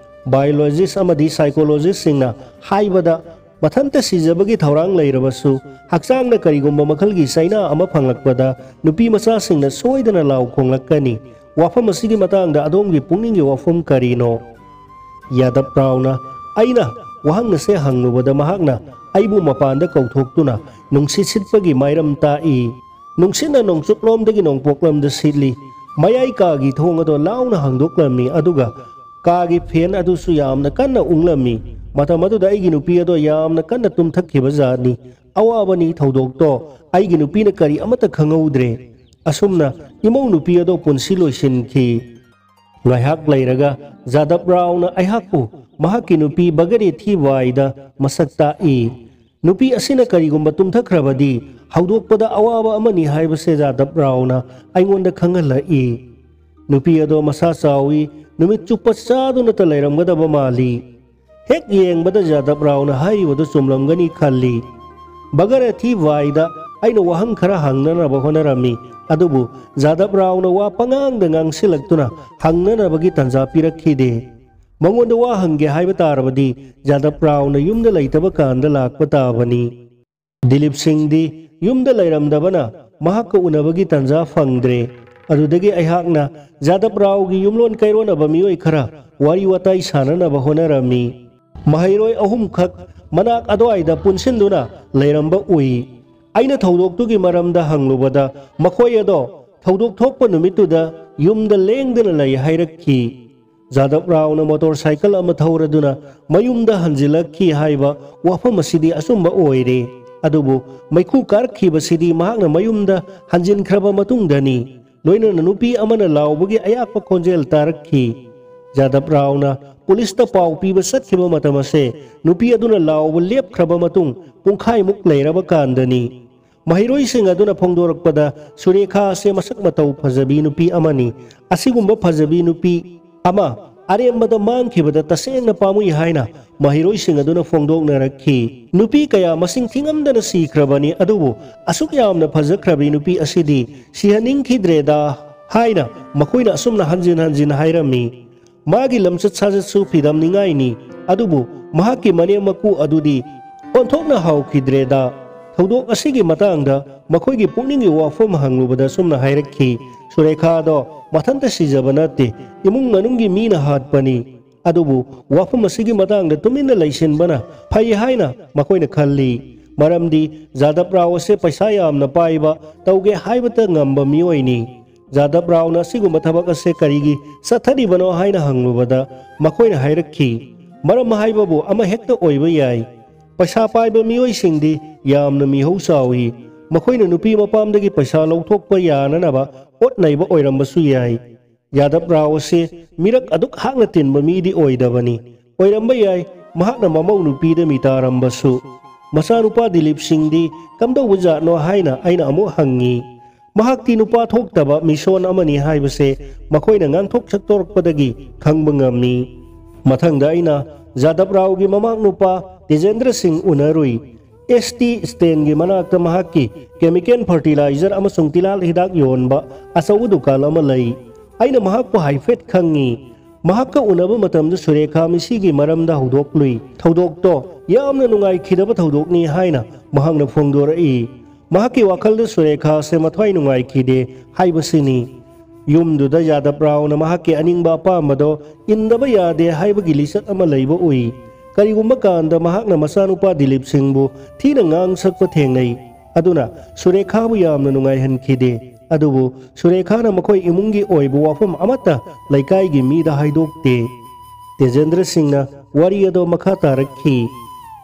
ꯕꯥꯏꯑꯣꯂꯣꯖꯤꯁ ꯑꯃꯗꯤ ꯁꯥꯏꯀꯣꯂꯣꯖꯤꯁꯁꯤꯡꯅ ꯍꯥꯏꯕꯗ, ꯃꯊꯟꯇ ꯁꯤꯖꯕꯒꯤ ꯊꯧꯔꯥꯡ ꯂꯩꯔꯕꯁꯨ, ꯍꯛꯆꯥꯡꯅ ꯀꯔꯤꯒꯨꯝꯕ ꯃꯈꯜꯒꯤ ꯆꯩꯅꯥ ꯑꯃ ꯐꯪꯂꯛꯄꯗ ꯅꯨꯄꯤ ꯃꯆꯥꯁꯤꯡꯅ ꯁꯣꯏꯗꯅ ꯂꯥꯎ ꯈꯣꯡꯂꯛꯀꯅꯤ꯫ ꯋꯥꯐꯝ ꯑꯁꯤꯒꯤ ꯃꯇꯥꯡꯗ ꯑꯗꯣꯝꯒꯤ ꯄꯨꯛꯅꯤꯡꯒꯤ ꯋꯥꯐꯝ ꯀꯔꯤꯅꯣ? ꯌꯥꯗꯕ ꯔꯥꯎꯅ ꯑꯩꯅ ꯋꯥꯍꯪ ꯑꯁꯦ ꯍꯪꯂꯨꯕꯗ, ꯃꯍꯥꯛꯅ ꯑꯩꯕꯨ ꯃꯄꯥꯟꯗ ꯀꯧꯊꯣꯛꯇꯨꯅ ꯅꯨꯡꯁꯤꯠ ꯁꯤꯠꯄꯒꯤ ꯃꯥꯏꯔꯝ ꯇꯥꯛꯏ꯫ ꯅꯨꯡꯁꯤꯠꯅ ꯅꯣꯡꯆꯨꯞꯂꯣꯝꯗꯒꯤ ꯅꯣꯡꯄꯣꯛꯂꯣꯝꯗ ꯁꯤꯠꯂꯤ꯫ ꯃꯌꯥꯏ ꯀꯥꯒꯤ ꯊꯣꯡ ꯑꯗꯣ ꯂꯥꯎꯅ ꯍꯥꯡꯗꯣꯛꯂꯝꯃꯤ, ꯑꯗꯨꯒ ꯀꯥꯒꯤ ꯐꯦꯟ ꯑꯗꯨꯁꯨ ꯌꯥꯝꯅ ꯀꯟꯅ ꯎꯪꯂꯝꯃꯤ꯫ ꯃꯇꯝ ꯑꯗꯨꯗ ꯑꯩꯒꯤ ꯅꯨꯄꯤ ꯑꯗꯣ ꯌꯥꯝꯅ ꯀꯟꯅ ꯇꯨꯝꯊꯈꯤꯕ ꯖꯥꯠꯅꯤ꯫ ꯑꯋꯥꯕꯅꯤ ꯊꯧꯗꯣꯛꯇꯣ꯫ ꯑꯩꯒꯤ ꯅꯨꯄꯤꯅ ꯀꯔꯤ ꯑꯃꯠꯇ ꯈꯪꯍꯧꯗ꯭ꯔꯦ꯫ ꯑꯁꯨꯝꯅ ꯏꯃꯧ ꯅꯨꯄꯤ ꯑꯗꯣ ꯄꯨꯟꯁꯤ ꯂꯣꯏꯁꯤꯟꯈꯤ꯫ ꯉꯥꯏꯍꯥꯛ ꯂꯩꯔꯒ ꯖꯥꯗꯕ ꯔꯥꯎꯅ ꯑꯩꯍꯥꯛꯄꯨ ꯃꯍꯥꯛꯀꯤ ꯅꯨꯄꯤ ꯕꯒꯔꯦꯊꯤ ꯋꯥꯏꯗ ꯃꯁꯛ ꯇꯥꯛꯏ꯫ ꯅꯨꯄꯤ ꯑꯁꯤꯅ ꯀꯔꯤꯒꯨꯝꯕ ꯇꯨꯝꯊꯈ꯭ꯔꯕꯗꯤ ꯍꯧꯗꯣꯛꯄꯗ ꯑꯋꯥꯕ ꯑꯃꯅꯤ ꯍꯥꯏꯕꯁꯦ ꯖꯥꯗꯕ ꯔꯥꯎꯅ ꯑꯩꯉꯣꯟꯗ ꯈꯪꯍꯜꯂꯛꯏ꯫ ꯅꯨꯄꯤ ꯑꯗꯣ ꯃꯁꯥ ꯆꯥꯎꯏ, ꯅꯨꯃꯤꯠ ꯆꯨꯞꯄ ꯆꯥꯗꯨꯅꯇ ꯂꯩꯔꯝꯒꯗꯕ ꯃꯥꯜꯂꯤ꯫ ꯍꯦꯛ ꯌꯦꯡꯕꯗ ꯖꯥꯗꯕ ꯔꯥꯎꯅ ꯍꯥꯏꯔꯤꯕꯗꯨ ꯆꯨꯝꯂꯝꯒꯅꯤ ꯈꯜꯂꯤ꯫ ꯕꯒꯔꯦꯊꯤ ꯋꯥꯏꯗ ꯑꯩꯅ ꯋꯥꯍꯪ ꯈꯔ ꯍꯪꯅꯅꯕ ꯍꯣꯠꯅꯔꯝꯃꯤ, ꯑꯗꯨꯕꯨ ꯖꯥꯗꯕ ꯔꯥꯎꯅ ꯋꯥ ꯄꯉꯥꯡꯗ ꯉꯥꯡꯁꯤꯜꯂꯛꯇꯨꯅ ꯍꯪꯅꯅꯕꯒꯤ ꯇꯥꯟꯖꯥ ꯄꯤꯔꯛꯈꯤꯗꯦ꯫ ꯃꯉꯣꯟꯗ ꯋꯥ ꯍꯪꯒꯦ ꯍꯥꯏꯕ ꯇꯥꯔꯕꯗꯤ ꯖꯥꯗꯕ ꯔꯥꯎꯅ ꯌꯨꯝꯗ ꯂꯩꯇꯕ ꯀꯥꯟꯗ ꯂꯥꯛꯄ ꯇꯥꯕꯅꯤ꯫ ꯗꯤꯂꯤꯞ ꯁꯤꯡꯗꯤ ꯌꯨꯝꯗ ꯂꯩꯔꯝꯗꯕꯅ ꯃꯍꯥꯛꯀ ꯎꯅꯕꯒꯤ ꯇꯥꯟꯖꯥ ꯐꯪꯗ꯭ꯔꯦ꯫ ꯑꯗꯨꯗꯒꯤ ꯑꯩꯍꯥꯛꯅ ꯖꯥꯗꯕ ꯔꯥꯎꯒꯤ ꯌꯨꯝꯂꯣꯟ ꯀꯩꯔꯣꯟꯅꯕ ꯃꯤꯑꯣꯏ ꯈꯔ ꯋꯥꯔꯤ ꯋꯥꯇꯥꯏ ꯁꯥꯟꯅꯅꯕ ꯍꯣꯠꯅꯔꯝꯃꯤ꯫ ꯃꯍꯩꯔꯣꯏ ꯑꯍꯨꯝꯈꯛ ꯃꯅꯥꯛ ꯑꯗꯨꯋꯥꯏꯗ ꯄꯨꯟꯁꯤꯟꯗꯨꯅ ꯂꯩꯔꯝꯕ ꯎꯏ꯫ ꯑꯩꯅ ꯊꯧꯗꯣꯛꯇꯨꯒꯤ ꯃꯔꯝꯗ ꯍꯪꯂꯨꯕꯗ, ꯃꯈꯣꯏ ꯑꯗꯣ ꯊꯧꯗꯣꯛ ꯊꯣꯛꯄ ꯅꯨꯃꯤꯠꯇꯨꯗ ꯌꯨꯝꯗ ꯂꯦꯡꯗꯅ ꯂꯩ ꯍꯥꯏꯔꯛꯈꯤ꯫ ꯖꯥꯗꯕ ꯔꯥꯎꯅ ꯃꯣꯇꯣꯔ ꯁꯥꯏꯀꯜ ꯑꯃ ꯊꯧꯔꯗꯨꯅ ꯃꯌꯨꯝꯗ ꯍꯟꯖꯤꯜꯂꯛꯈꯤ ꯍꯥꯏꯕ ꯋꯥꯐꯝ ꯑꯁꯤꯗꯤ ꯑꯆꯨꯝꯕ ꯑꯣꯏꯔꯦ꯫ ꯑꯗꯨꯕꯨ ꯃꯩꯈꯨ ꯀꯥꯔꯛꯈꯤꯕꯁꯤꯗꯤ ꯃꯍꯥꯛꯅ ꯃꯌꯨꯝꯗ ꯍꯟꯖꯤꯟꯈ꯭ꯔꯕ ꯃꯇꯨꯡꯗꯅꯤ꯫ ꯂꯣꯏꯅꯅ ꯅꯨꯄꯤ ꯑꯃꯅ ꯂꯥꯎꯕꯒꯤ ꯑꯌꯥꯛꯄ ꯈꯣꯟꯖꯦꯜ ꯇꯥꯔꯛꯈꯤ꯫ ꯖꯥꯗꯕ ꯔꯥꯎꯅ ꯄꯨꯂꯤꯁꯇ ꯄꯥꯎ ꯄꯤꯕ ꯆꯠꯈꯤꯕ ꯃꯇꯝ ꯑꯁꯦ ꯅꯨꯄꯤ ꯑꯗꯨꯅ ꯂꯥꯎꯕ ꯂꯦꯞꯈ꯭ꯔꯕ ꯃꯇꯨꯡ ꯄꯨꯡꯈꯥꯏꯃꯨꯛ ꯂꯩꯔꯕ ꯀꯥꯟꯗꯅꯤ꯫ ꯃꯍꯩꯔꯣꯏꯁꯤꯡ ꯑꯗꯨꯅ ꯐꯣꯡꯗꯣꯔꯛꯄꯗ, ꯁꯨꯔꯦꯈꯥ ꯑꯁꯦ ꯃꯁꯛ ꯃꯇꯧ ꯐꯖꯕꯤ ꯅꯨꯄꯤ ꯑꯃꯅꯤ꯫ ꯑꯁꯤꯒꯨꯝꯕ ꯐꯖꯕꯤ ꯅꯨꯄꯤ ꯑꯃ ꯑꯔꯦꯝꯕꯗ ꯃꯥꯡꯈꯤꯕꯗ ꯇꯁꯦꯡꯅ ꯄꯥꯝꯃꯨꯏ ꯍꯥꯏꯅ ꯃꯍꯩꯔꯣꯏꯁꯤꯡ ꯑꯗꯨꯅ ꯐꯣꯡꯗꯣꯛꯅꯔꯛꯈꯤ꯫ ꯅꯨꯄꯤ ꯀꯌꯥ ꯃꯁꯤꯡ ꯊꯤꯉꯝꯗꯅ ꯁꯤꯈ꯭ꯔꯕꯅꯤ, ꯑꯗꯨꯕꯨ ꯑꯁꯨꯛ ꯌꯥꯝꯅ ꯐꯖꯈ꯭ꯔꯕꯤ ꯅꯨꯄꯤ ꯑꯁꯤꯗꯤ ꯁꯤꯍꯟꯅꯤꯡꯈꯤꯗ꯭ꯔꯦꯗ ꯍꯥꯏꯅ ꯃꯈꯣꯏꯅ ꯑꯁꯨꯝꯅ ꯍꯟꯖꯤꯟ ꯍꯟꯖꯤꯟ ꯍꯥꯏꯔꯝꯃꯤ꯫ ꯃꯥꯒꯤ ꯂꯝꯆꯠ ꯁꯥꯖꯠꯁꯨ ꯐꯤꯗꯝꯅꯤꯡꯉꯥꯏꯅꯤ, ꯑꯗꯨꯕꯨ ꯃꯍꯥꯛꯀꯤ ꯃꯅꯦꯝ ꯃꯀꯨ ꯑꯗꯨꯗꯤ ꯑꯣꯟꯊꯣꯛꯅ ꯍꯥꯎꯈꯤꯗ꯭ꯔꯦꯗ꯫ ꯊꯧꯗꯣꯛ ꯑꯁꯤꯒꯤ ꯃꯇꯥꯡꯗ ꯃꯈꯣꯏꯒꯤ ꯄꯨꯛꯅꯤꯡꯒꯤ ꯋꯥꯐꯝ ꯍꯪꯂꯨꯕꯗ ꯁꯨꯝꯅ ꯍꯥꯏꯔꯛꯈꯤ, "ꯁꯨꯔꯦꯈꯥꯗꯣ ꯃꯊꯟꯇ ꯁꯤꯖꯕ ꯅꯠꯇꯦ, ꯏꯃꯨꯡ ꯃꯅꯨꯡꯒꯤ ꯃꯤꯅ ꯍꯥꯠꯄꯅꯤ꯫ ꯑꯗꯨꯕꯨ ꯋꯥꯐꯝ ꯑꯁꯤꯒꯤ ꯃꯇꯥꯡꯗ ꯇꯨꯃꯤꯟꯅ ꯂꯩꯁꯤꯟꯕꯅ ꯐꯩ ꯍꯥꯏꯅ ꯃꯈꯣꯏꯅ ꯈꯜꯂꯤ꯫ ꯃꯔꯝꯗꯤ ꯖꯥꯗꯕ ꯔꯥꯎ ꯑꯁꯦ ꯄꯩꯁꯥ ꯌꯥꯝꯅ ꯄꯥꯏꯕ, ꯇꯧꯒꯦ ꯍꯥꯏꯕꯇ ꯉꯝꯕ ꯃꯤꯑꯣꯏꯅꯤ꯫ ꯖꯥꯗꯕ ꯔꯥꯎꯅ ꯑꯁꯤꯒꯨꯝꯕ ꯊꯕꯛ ꯑꯁꯦ ꯀꯔꯤꯒꯤ ꯆꯠꯊꯔꯤꯕꯅꯣ ꯍꯥꯏꯅ ꯍꯪꯂꯨꯕꯗ ꯃꯈꯣꯏꯅ ꯍꯥꯏꯔꯛꯈꯤ, "ꯃꯔꯝ ꯍꯥꯏꯕꯕꯨ ꯑꯃꯍꯦꯛꯇ ꯑꯣꯏꯕ ꯌꯥꯏ꯫ ꯄꯩꯁꯥ ꯄꯥꯏꯕ ꯃꯤꯑꯣꯏꯁꯤꯡꯗꯤ ꯌꯥꯝꯅ ꯃꯤꯍꯧ ꯆꯥꯎꯏ꯫ ꯃꯈꯣꯏꯅ ꯅꯨꯄꯤ ꯃꯄꯥꯝꯗꯒꯤ ꯄꯩꯁꯥ ꯂꯧꯊꯣꯛꯄ ꯌꯥꯅꯅꯕ ꯍꯣꯠꯅꯩꯕ ꯑꯣꯏꯔꯝꯕꯁꯨ ꯌꯥꯏ꯫ ꯌꯥꯗꯕ ꯔꯥꯎ ꯑꯁꯤ ꯃꯤꯔꯛ ꯑꯗꯨꯛ ꯍꯥꯛꯅ ꯇꯤꯟꯕ ꯃꯤꯗꯤ ꯑꯣꯏꯗꯕꯅꯤ꯫ ꯑꯣꯏꯔꯝꯕ ꯌꯥꯏ, ꯃꯍꯥꯛꯅ ꯃꯃꯧ ꯅꯨꯄꯤꯗ ꯃꯤꯇꯥꯔꯝꯕꯁꯨ꯫" ꯃꯆꯥꯅꯨꯄꯥ ꯗꯤꯂꯤꯞ ꯁꯤꯡꯗꯤ ꯀꯝꯗꯧꯕ ꯖꯥꯠꯅꯣ ꯍꯥꯏꯅ ꯑꯩꯅ ꯑꯃꯨꯛ ꯍꯪꯉꯤ꯫ ꯃꯍꯥꯛꯇꯤ ꯅꯨꯄꯥ ꯊꯣꯛꯇꯕ ꯃꯤꯁꯣꯟ ꯑꯃꯅꯤ ꯍꯥꯏꯕꯁꯦ ꯃꯈꯣꯏꯅ ꯉꯥꯡꯊꯣꯛ ꯁꯛꯇꯣꯔꯛꯄꯗꯒꯤ ꯈꯪꯕ ꯉꯝꯃꯤ꯫ ꯃꯊꯪꯗ ꯑꯩꯅ ꯖꯥꯗꯕ ꯔꯥꯎꯒꯤ ꯃꯃꯥꯛ ꯅꯨꯄꯥ ꯇꯦꯖꯦꯟꯗ꯭ꯔ ꯁꯤꯡ ꯎꯅꯔꯨꯏ꯫ ꯑꯦꯁ ꯇꯤ ꯁ꯭ꯇꯦꯟꯒꯤ ꯃꯅꯥꯛꯇ ꯃꯍꯥꯛꯀꯤ ꯀꯦꯃꯤꯀꯦꯜ ꯐꯔꯇꯤꯂꯥꯏꯖꯔ ꯑꯃꯁꯨꯡ ꯇꯤꯜꯍꯥꯠ ꯍꯤꯗꯥꯛ ꯌꯣꯟꯕ ꯑꯆꯧꯕ ꯗꯨꯀꯥꯟ ꯑꯃ ꯂꯩ꯫ ꯑꯩꯅ ꯃꯍꯥꯛꯄꯨ ꯍꯥꯏꯐꯦꯠ ꯈꯪꯉꯤ꯫ ꯃꯍꯥꯛꯀ ꯎꯅꯕ ꯃꯇꯝꯗ ꯁꯨꯔꯦꯈꯥ ꯃꯤꯁꯤꯒꯤ ꯃꯔꯝꯗ ꯍꯧꯗꯣꯛꯂꯨꯏ꯫ ꯊꯧꯗꯣꯛꯇꯣ ꯌꯥꯝꯅ ꯅꯨꯡꯉꯥꯏꯈꯤꯗꯕ ꯊꯧꯗꯣꯛꯅꯤ ꯍꯥꯏꯅ ꯃꯍꯥꯛꯅ ꯐꯣꯡꯗꯣꯔꯛꯏ꯫ ꯃꯍꯥꯛꯀꯤ ꯋꯥꯈꯜꯗ ꯁꯨꯔꯦꯈꯥ ꯑꯁꯦ ꯃꯊ꯭ꯋꯥꯏ ꯅꯨꯡꯉꯥꯏꯈꯤꯗꯦ ꯍꯥꯏꯕꯁꯤꯅꯤ꯫ ꯌꯨꯝꯗꯨꯗ ꯌꯥꯗꯕ ꯔꯥꯎꯅ ꯃꯍꯥꯛꯀꯤ ꯑꯅꯤꯡꯕ ꯑꯄꯥꯝꯕꯗꯣ ꯏꯟꯗꯕ ꯌꯥꯗꯦ ꯍꯥꯏꯕꯒꯤ ꯂꯤꯆꯠ ꯑꯃ ꯂꯩꯕ ꯎꯏ꯫ ꯀꯔꯤꯒꯨꯝꯕ ꯀꯥꯟꯗ ꯃꯍꯥꯛꯅ ꯃꯆꯥꯅꯨꯄꯥ ꯗꯤꯂꯤꯞ ꯁꯤꯡꯕꯨ ꯊꯤꯅ ꯉꯥꯡ ꯁꯛꯄ ꯊꯦꯡꯅꯩ꯫ ꯑꯗꯨꯅ ꯁꯨꯔꯦꯈꯥꯕꯨ ꯌꯥꯝꯅ ꯅꯨꯡꯉꯥꯏꯍꯟꯈꯤꯗꯦ꯫ ꯑꯗꯨꯕꯨ ꯁꯨꯔꯦꯈꯥꯅ ꯃꯈꯣꯏ ꯏꯃꯨꯡꯒꯤ ꯑꯣꯏꯕ ꯋꯥꯐꯝ ꯑꯃꯠꯇ ꯂꯩꯀꯥꯏꯒꯤ ꯃꯤꯗ ꯍꯥꯏꯗꯣꯛꯇꯦ꯫ ꯇꯦꯖꯦꯟꯗ꯭ꯔ ꯁꯤꯡꯅ ꯋꯥꯔꯤ ꯑꯗꯣ ꯃꯈꯥ ꯇꯥꯔꯛꯈꯤ꯫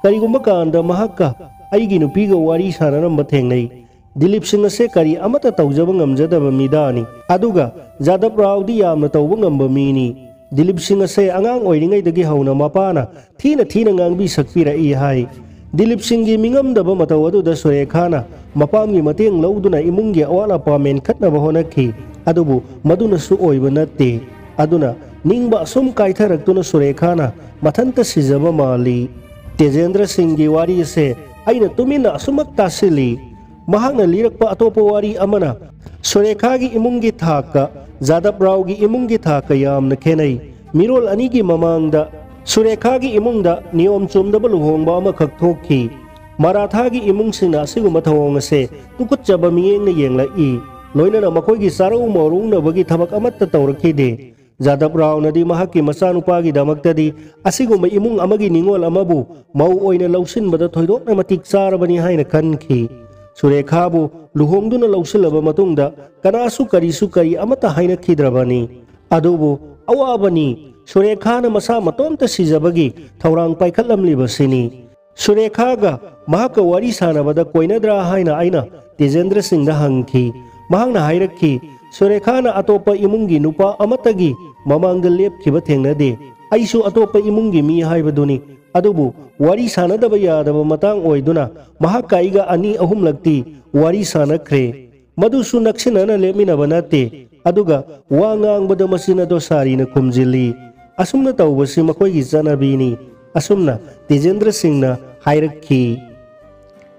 ꯀꯔꯤꯒꯨꯝꯕ ꯀꯥꯟꯗ ꯃꯍꯥꯛꯀ ꯑꯩꯒꯤ ꯅꯨꯄꯤꯒ ꯋꯥꯔꯤ ꯁꯥꯟꯅꯔꯝꯕ ꯊꯦꯡꯅꯩ꯫ ꯗꯤꯂꯤꯞ ꯁꯤꯡ ꯑꯁꯦ ꯀꯔꯤ ꯑꯃꯠꯇ ꯇꯧꯖꯕ ꯉꯝꯖꯗꯕ ꯃꯤꯗꯥꯅꯤ꯫ ꯑꯗꯨꯒ ꯖꯥꯗꯕ ꯔꯥꯎꯗꯤ ꯌꯥꯝꯅ ꯇꯧꯕ ꯉꯝꯕ ꯃꯤꯅꯤ꯫ ꯗꯤꯂꯤꯞ ꯁꯤꯡ ꯑꯁꯦ ꯑꯉꯥꯡ ꯑꯣꯏꯔꯤꯉꯩꯗꯒꯤ ꯍꯧꯅ ꯃꯄꯥꯅ ꯊꯤꯅ ꯊꯤꯅ ꯉꯥꯡꯕꯤ ꯁꯛꯄꯤꯔꯛꯏ ꯍꯥꯏ꯫ ꯗꯤꯂꯤꯞ ꯁꯤꯡꯒꯤ ꯃꯤꯉꯝꯗꯕ ꯃꯇꯧ ꯑꯗꯨꯗ ꯁꯨꯔꯦꯈꯥꯅ ꯃꯄꯥꯝꯒꯤ ꯃꯇꯦꯡ ꯂꯧꯗꯨꯅ ꯏꯃꯨꯡꯒꯤ ꯑꯋꯥꯠ ꯑꯄꯥ ꯃꯦꯟꯈꯠꯅꯕ ꯍꯣꯠꯅꯈꯤ꯫ ꯑꯗꯨꯕꯨ ꯃꯗꯨꯅꯁꯨ ꯑꯣꯏꯕ ꯅꯠꯇꯦ꯫ ꯑꯗꯨꯅ ꯅꯤꯡꯕ ꯑꯁꯨꯝ ꯀꯥꯏꯊꯔꯛꯇꯨꯅ ꯁꯨꯔꯦꯈꯥꯅ ꯃꯊꯟꯇ ꯁꯤꯖꯕ ꯃꯥꯜꯂꯤ꯫ ꯇꯦꯖꯦꯟꯗ꯭ꯔ ꯁꯤꯡꯒꯤ ꯋꯥꯔꯤ ꯑꯁꯦ ꯑꯩꯅ ꯇꯨꯃꯤꯟꯅ ꯑꯁꯨꯃꯛ ꯇꯥꯁꯤꯜꯂꯤ꯫ ꯃꯍꯥꯛꯅ ꯂꯤꯔꯛꯄ ꯑꯇꯣꯞꯄ ꯋꯥꯔꯤ ꯑꯃꯅ ꯁꯨꯔꯦꯈꯥꯒꯤ ꯏꯃꯨꯡꯒꯤ ꯊꯥꯛꯀ ꯖꯥꯗꯕ ꯔꯥꯎꯒꯤ ꯏꯃꯨꯡꯒꯤ ꯊꯥꯛꯀ ꯌꯥꯝꯅ ꯈꯦꯠꯅꯩ꯫ ꯃꯤꯔꯣꯜ ꯑꯅꯤꯒꯤ ꯃꯃꯥꯡꯗ ꯁꯨꯔꯦꯈꯥꯒꯤ ꯏꯃꯨꯡꯗ ꯅꯤꯌꯣꯝ ꯆꯨꯝꯗꯕ ꯂꯨꯍꯣꯡꯕ ꯑꯃꯈꯛ ꯊꯣꯛꯈꯤ꯫ ꯃꯔꯥꯊꯥꯒꯤ ꯏꯃꯨꯡꯁꯤꯡꯅ ꯑꯁꯤꯒꯨꯝꯕ ꯊꯧꯑꯣꯡ ꯑꯁꯦ ꯇꯨꯀꯠꯆꯕ ꯃꯤꯠꯌꯦꯡꯅ ꯌꯦꯡꯂꯛꯏ꯫ ꯂꯣꯏꯅꯅ ꯃꯈꯣꯏꯒꯤ ꯆꯥꯔꯧ ꯃꯧꯔꯧꯅꯕꯒꯤ ꯊꯕꯛ ꯑꯃꯠꯇ ꯇꯧꯔꯛꯈꯤꯗꯦ꯫ ꯖꯥꯗꯕ ꯔꯥꯎꯅꯗꯤ ꯃꯍꯥꯛꯀꯤ ꯃꯆꯥꯅꯨꯄꯥꯒꯤꯗꯃꯛꯇꯗꯤ ꯑꯁꯤꯒꯨꯝꯕ ꯏꯃꯨꯡ ꯑꯃꯒꯤ ꯅꯤꯡꯉꯣꯜ ꯑꯃꯕꯨ ꯃꯧ ꯑꯣꯏꯅ ꯂꯧꯁꯤꯟꯕꯗ ꯊꯣꯏꯗꯣꯛꯅ ꯃꯇꯤꯛ ꯆꯥꯔꯕꯅꯤ ꯍꯥꯏꯅ ꯈꯟꯈꯤ꯫ ꯁꯨꯔꯦꯈꯥꯕꯨ ꯂꯨꯍꯣꯡꯗꯨꯅ ꯂꯧꯁꯤꯜꯂꯕ ꯃꯇꯨꯡꯗ ꯀꯅꯥꯁꯨ ꯀꯔꯤꯁꯨ ꯀꯔꯤ ꯑꯃꯠꯇ ꯍꯥꯏꯅꯈꯤꯗ꯭ꯔꯕꯅꯤ꯫ ꯑꯗꯨꯕꯨ ꯑꯋꯥꯕꯅꯤ, ꯁꯨꯔꯦꯈꯥꯅ ꯃꯁꯥ ꯃꯇꯣꯝꯇ ꯁꯤꯖꯕꯒꯤ ꯊꯧꯔꯥꯡ ꯄꯥꯏꯈꯠꯂꯝꯂꯤꯕꯁꯤꯅꯤ꯫ ꯁꯨꯔꯦꯈꯥꯒ ꯃꯍꯥꯛꯀ ꯋꯥꯔꯤ ꯁꯥꯟꯅꯕꯗ ꯀꯣꯏꯅꯗ꯭ꯔꯥ ꯍꯥꯏꯅ ꯑꯩꯅ ꯇꯦꯖꯦꯟꯗ꯭ꯔ ꯁꯤꯡꯗ ꯍꯪꯈꯤ꯫ ꯃꯍꯥꯛꯅ ꯍꯥꯏꯔꯛꯈꯤ, "ꯁꯨꯔꯦꯈꯥꯅ ꯑꯇꯣꯞꯄ ꯏꯃꯨꯡꯒꯤ ꯅꯨꯄꯥ ꯑꯃꯠꯇꯒꯤ ꯃꯃꯥꯡꯗ ꯂꯦꯞꯈꯤꯕ ꯊꯦꯡꯅꯗꯦ꯫ ꯑꯩꯁꯨ ꯑꯇꯣꯞꯄ ꯏꯃꯨꯡꯒꯤ ꯃꯤ ꯍꯥꯏꯕꯗꯨꯅꯤ꯫ ꯑꯗꯨꯕꯨ ꯋꯥꯔꯤ ꯁꯥꯟꯅꯗꯕ ꯌꯥꯗꯕ ꯃꯇꯥꯡ ꯑꯣꯏꯗꯨꯅ ꯃꯍꯥꯛꯀ ꯑꯩꯒ ꯑꯅꯤ ꯑꯍꯨꯝꯂꯛꯇꯤ ꯋꯥꯔꯤ ꯁꯥꯟꯅꯈ꯭ꯔꯦ꯫ ꯃꯗꯨꯁꯨ ꯅꯛꯁꯤꯟꯅꯅ ꯂꯦꯞꯃꯤꯟꯅꯕ ꯅꯠꯇꯦ꯫ ꯑꯗꯨꯒ ꯋꯥ ꯉꯥꯡꯕꯗ ꯃꯆꯤꯟ ꯑꯗꯣ ꯁꯥꯔꯤꯅ ꯈꯨꯝꯖꯤꯜꯂꯤ꯫ ꯑꯁꯨꯝꯅ ꯇꯧꯕꯁꯤ ꯃꯈꯣꯏꯒꯤ ꯆꯠꯅꯕꯤꯅꯤ꯫" ꯑꯁꯨꯝꯅ ꯇꯦꯖꯦꯟꯗ꯭ꯔ ꯁꯤꯡꯅ ꯍꯥꯏꯔꯛꯈꯤ꯫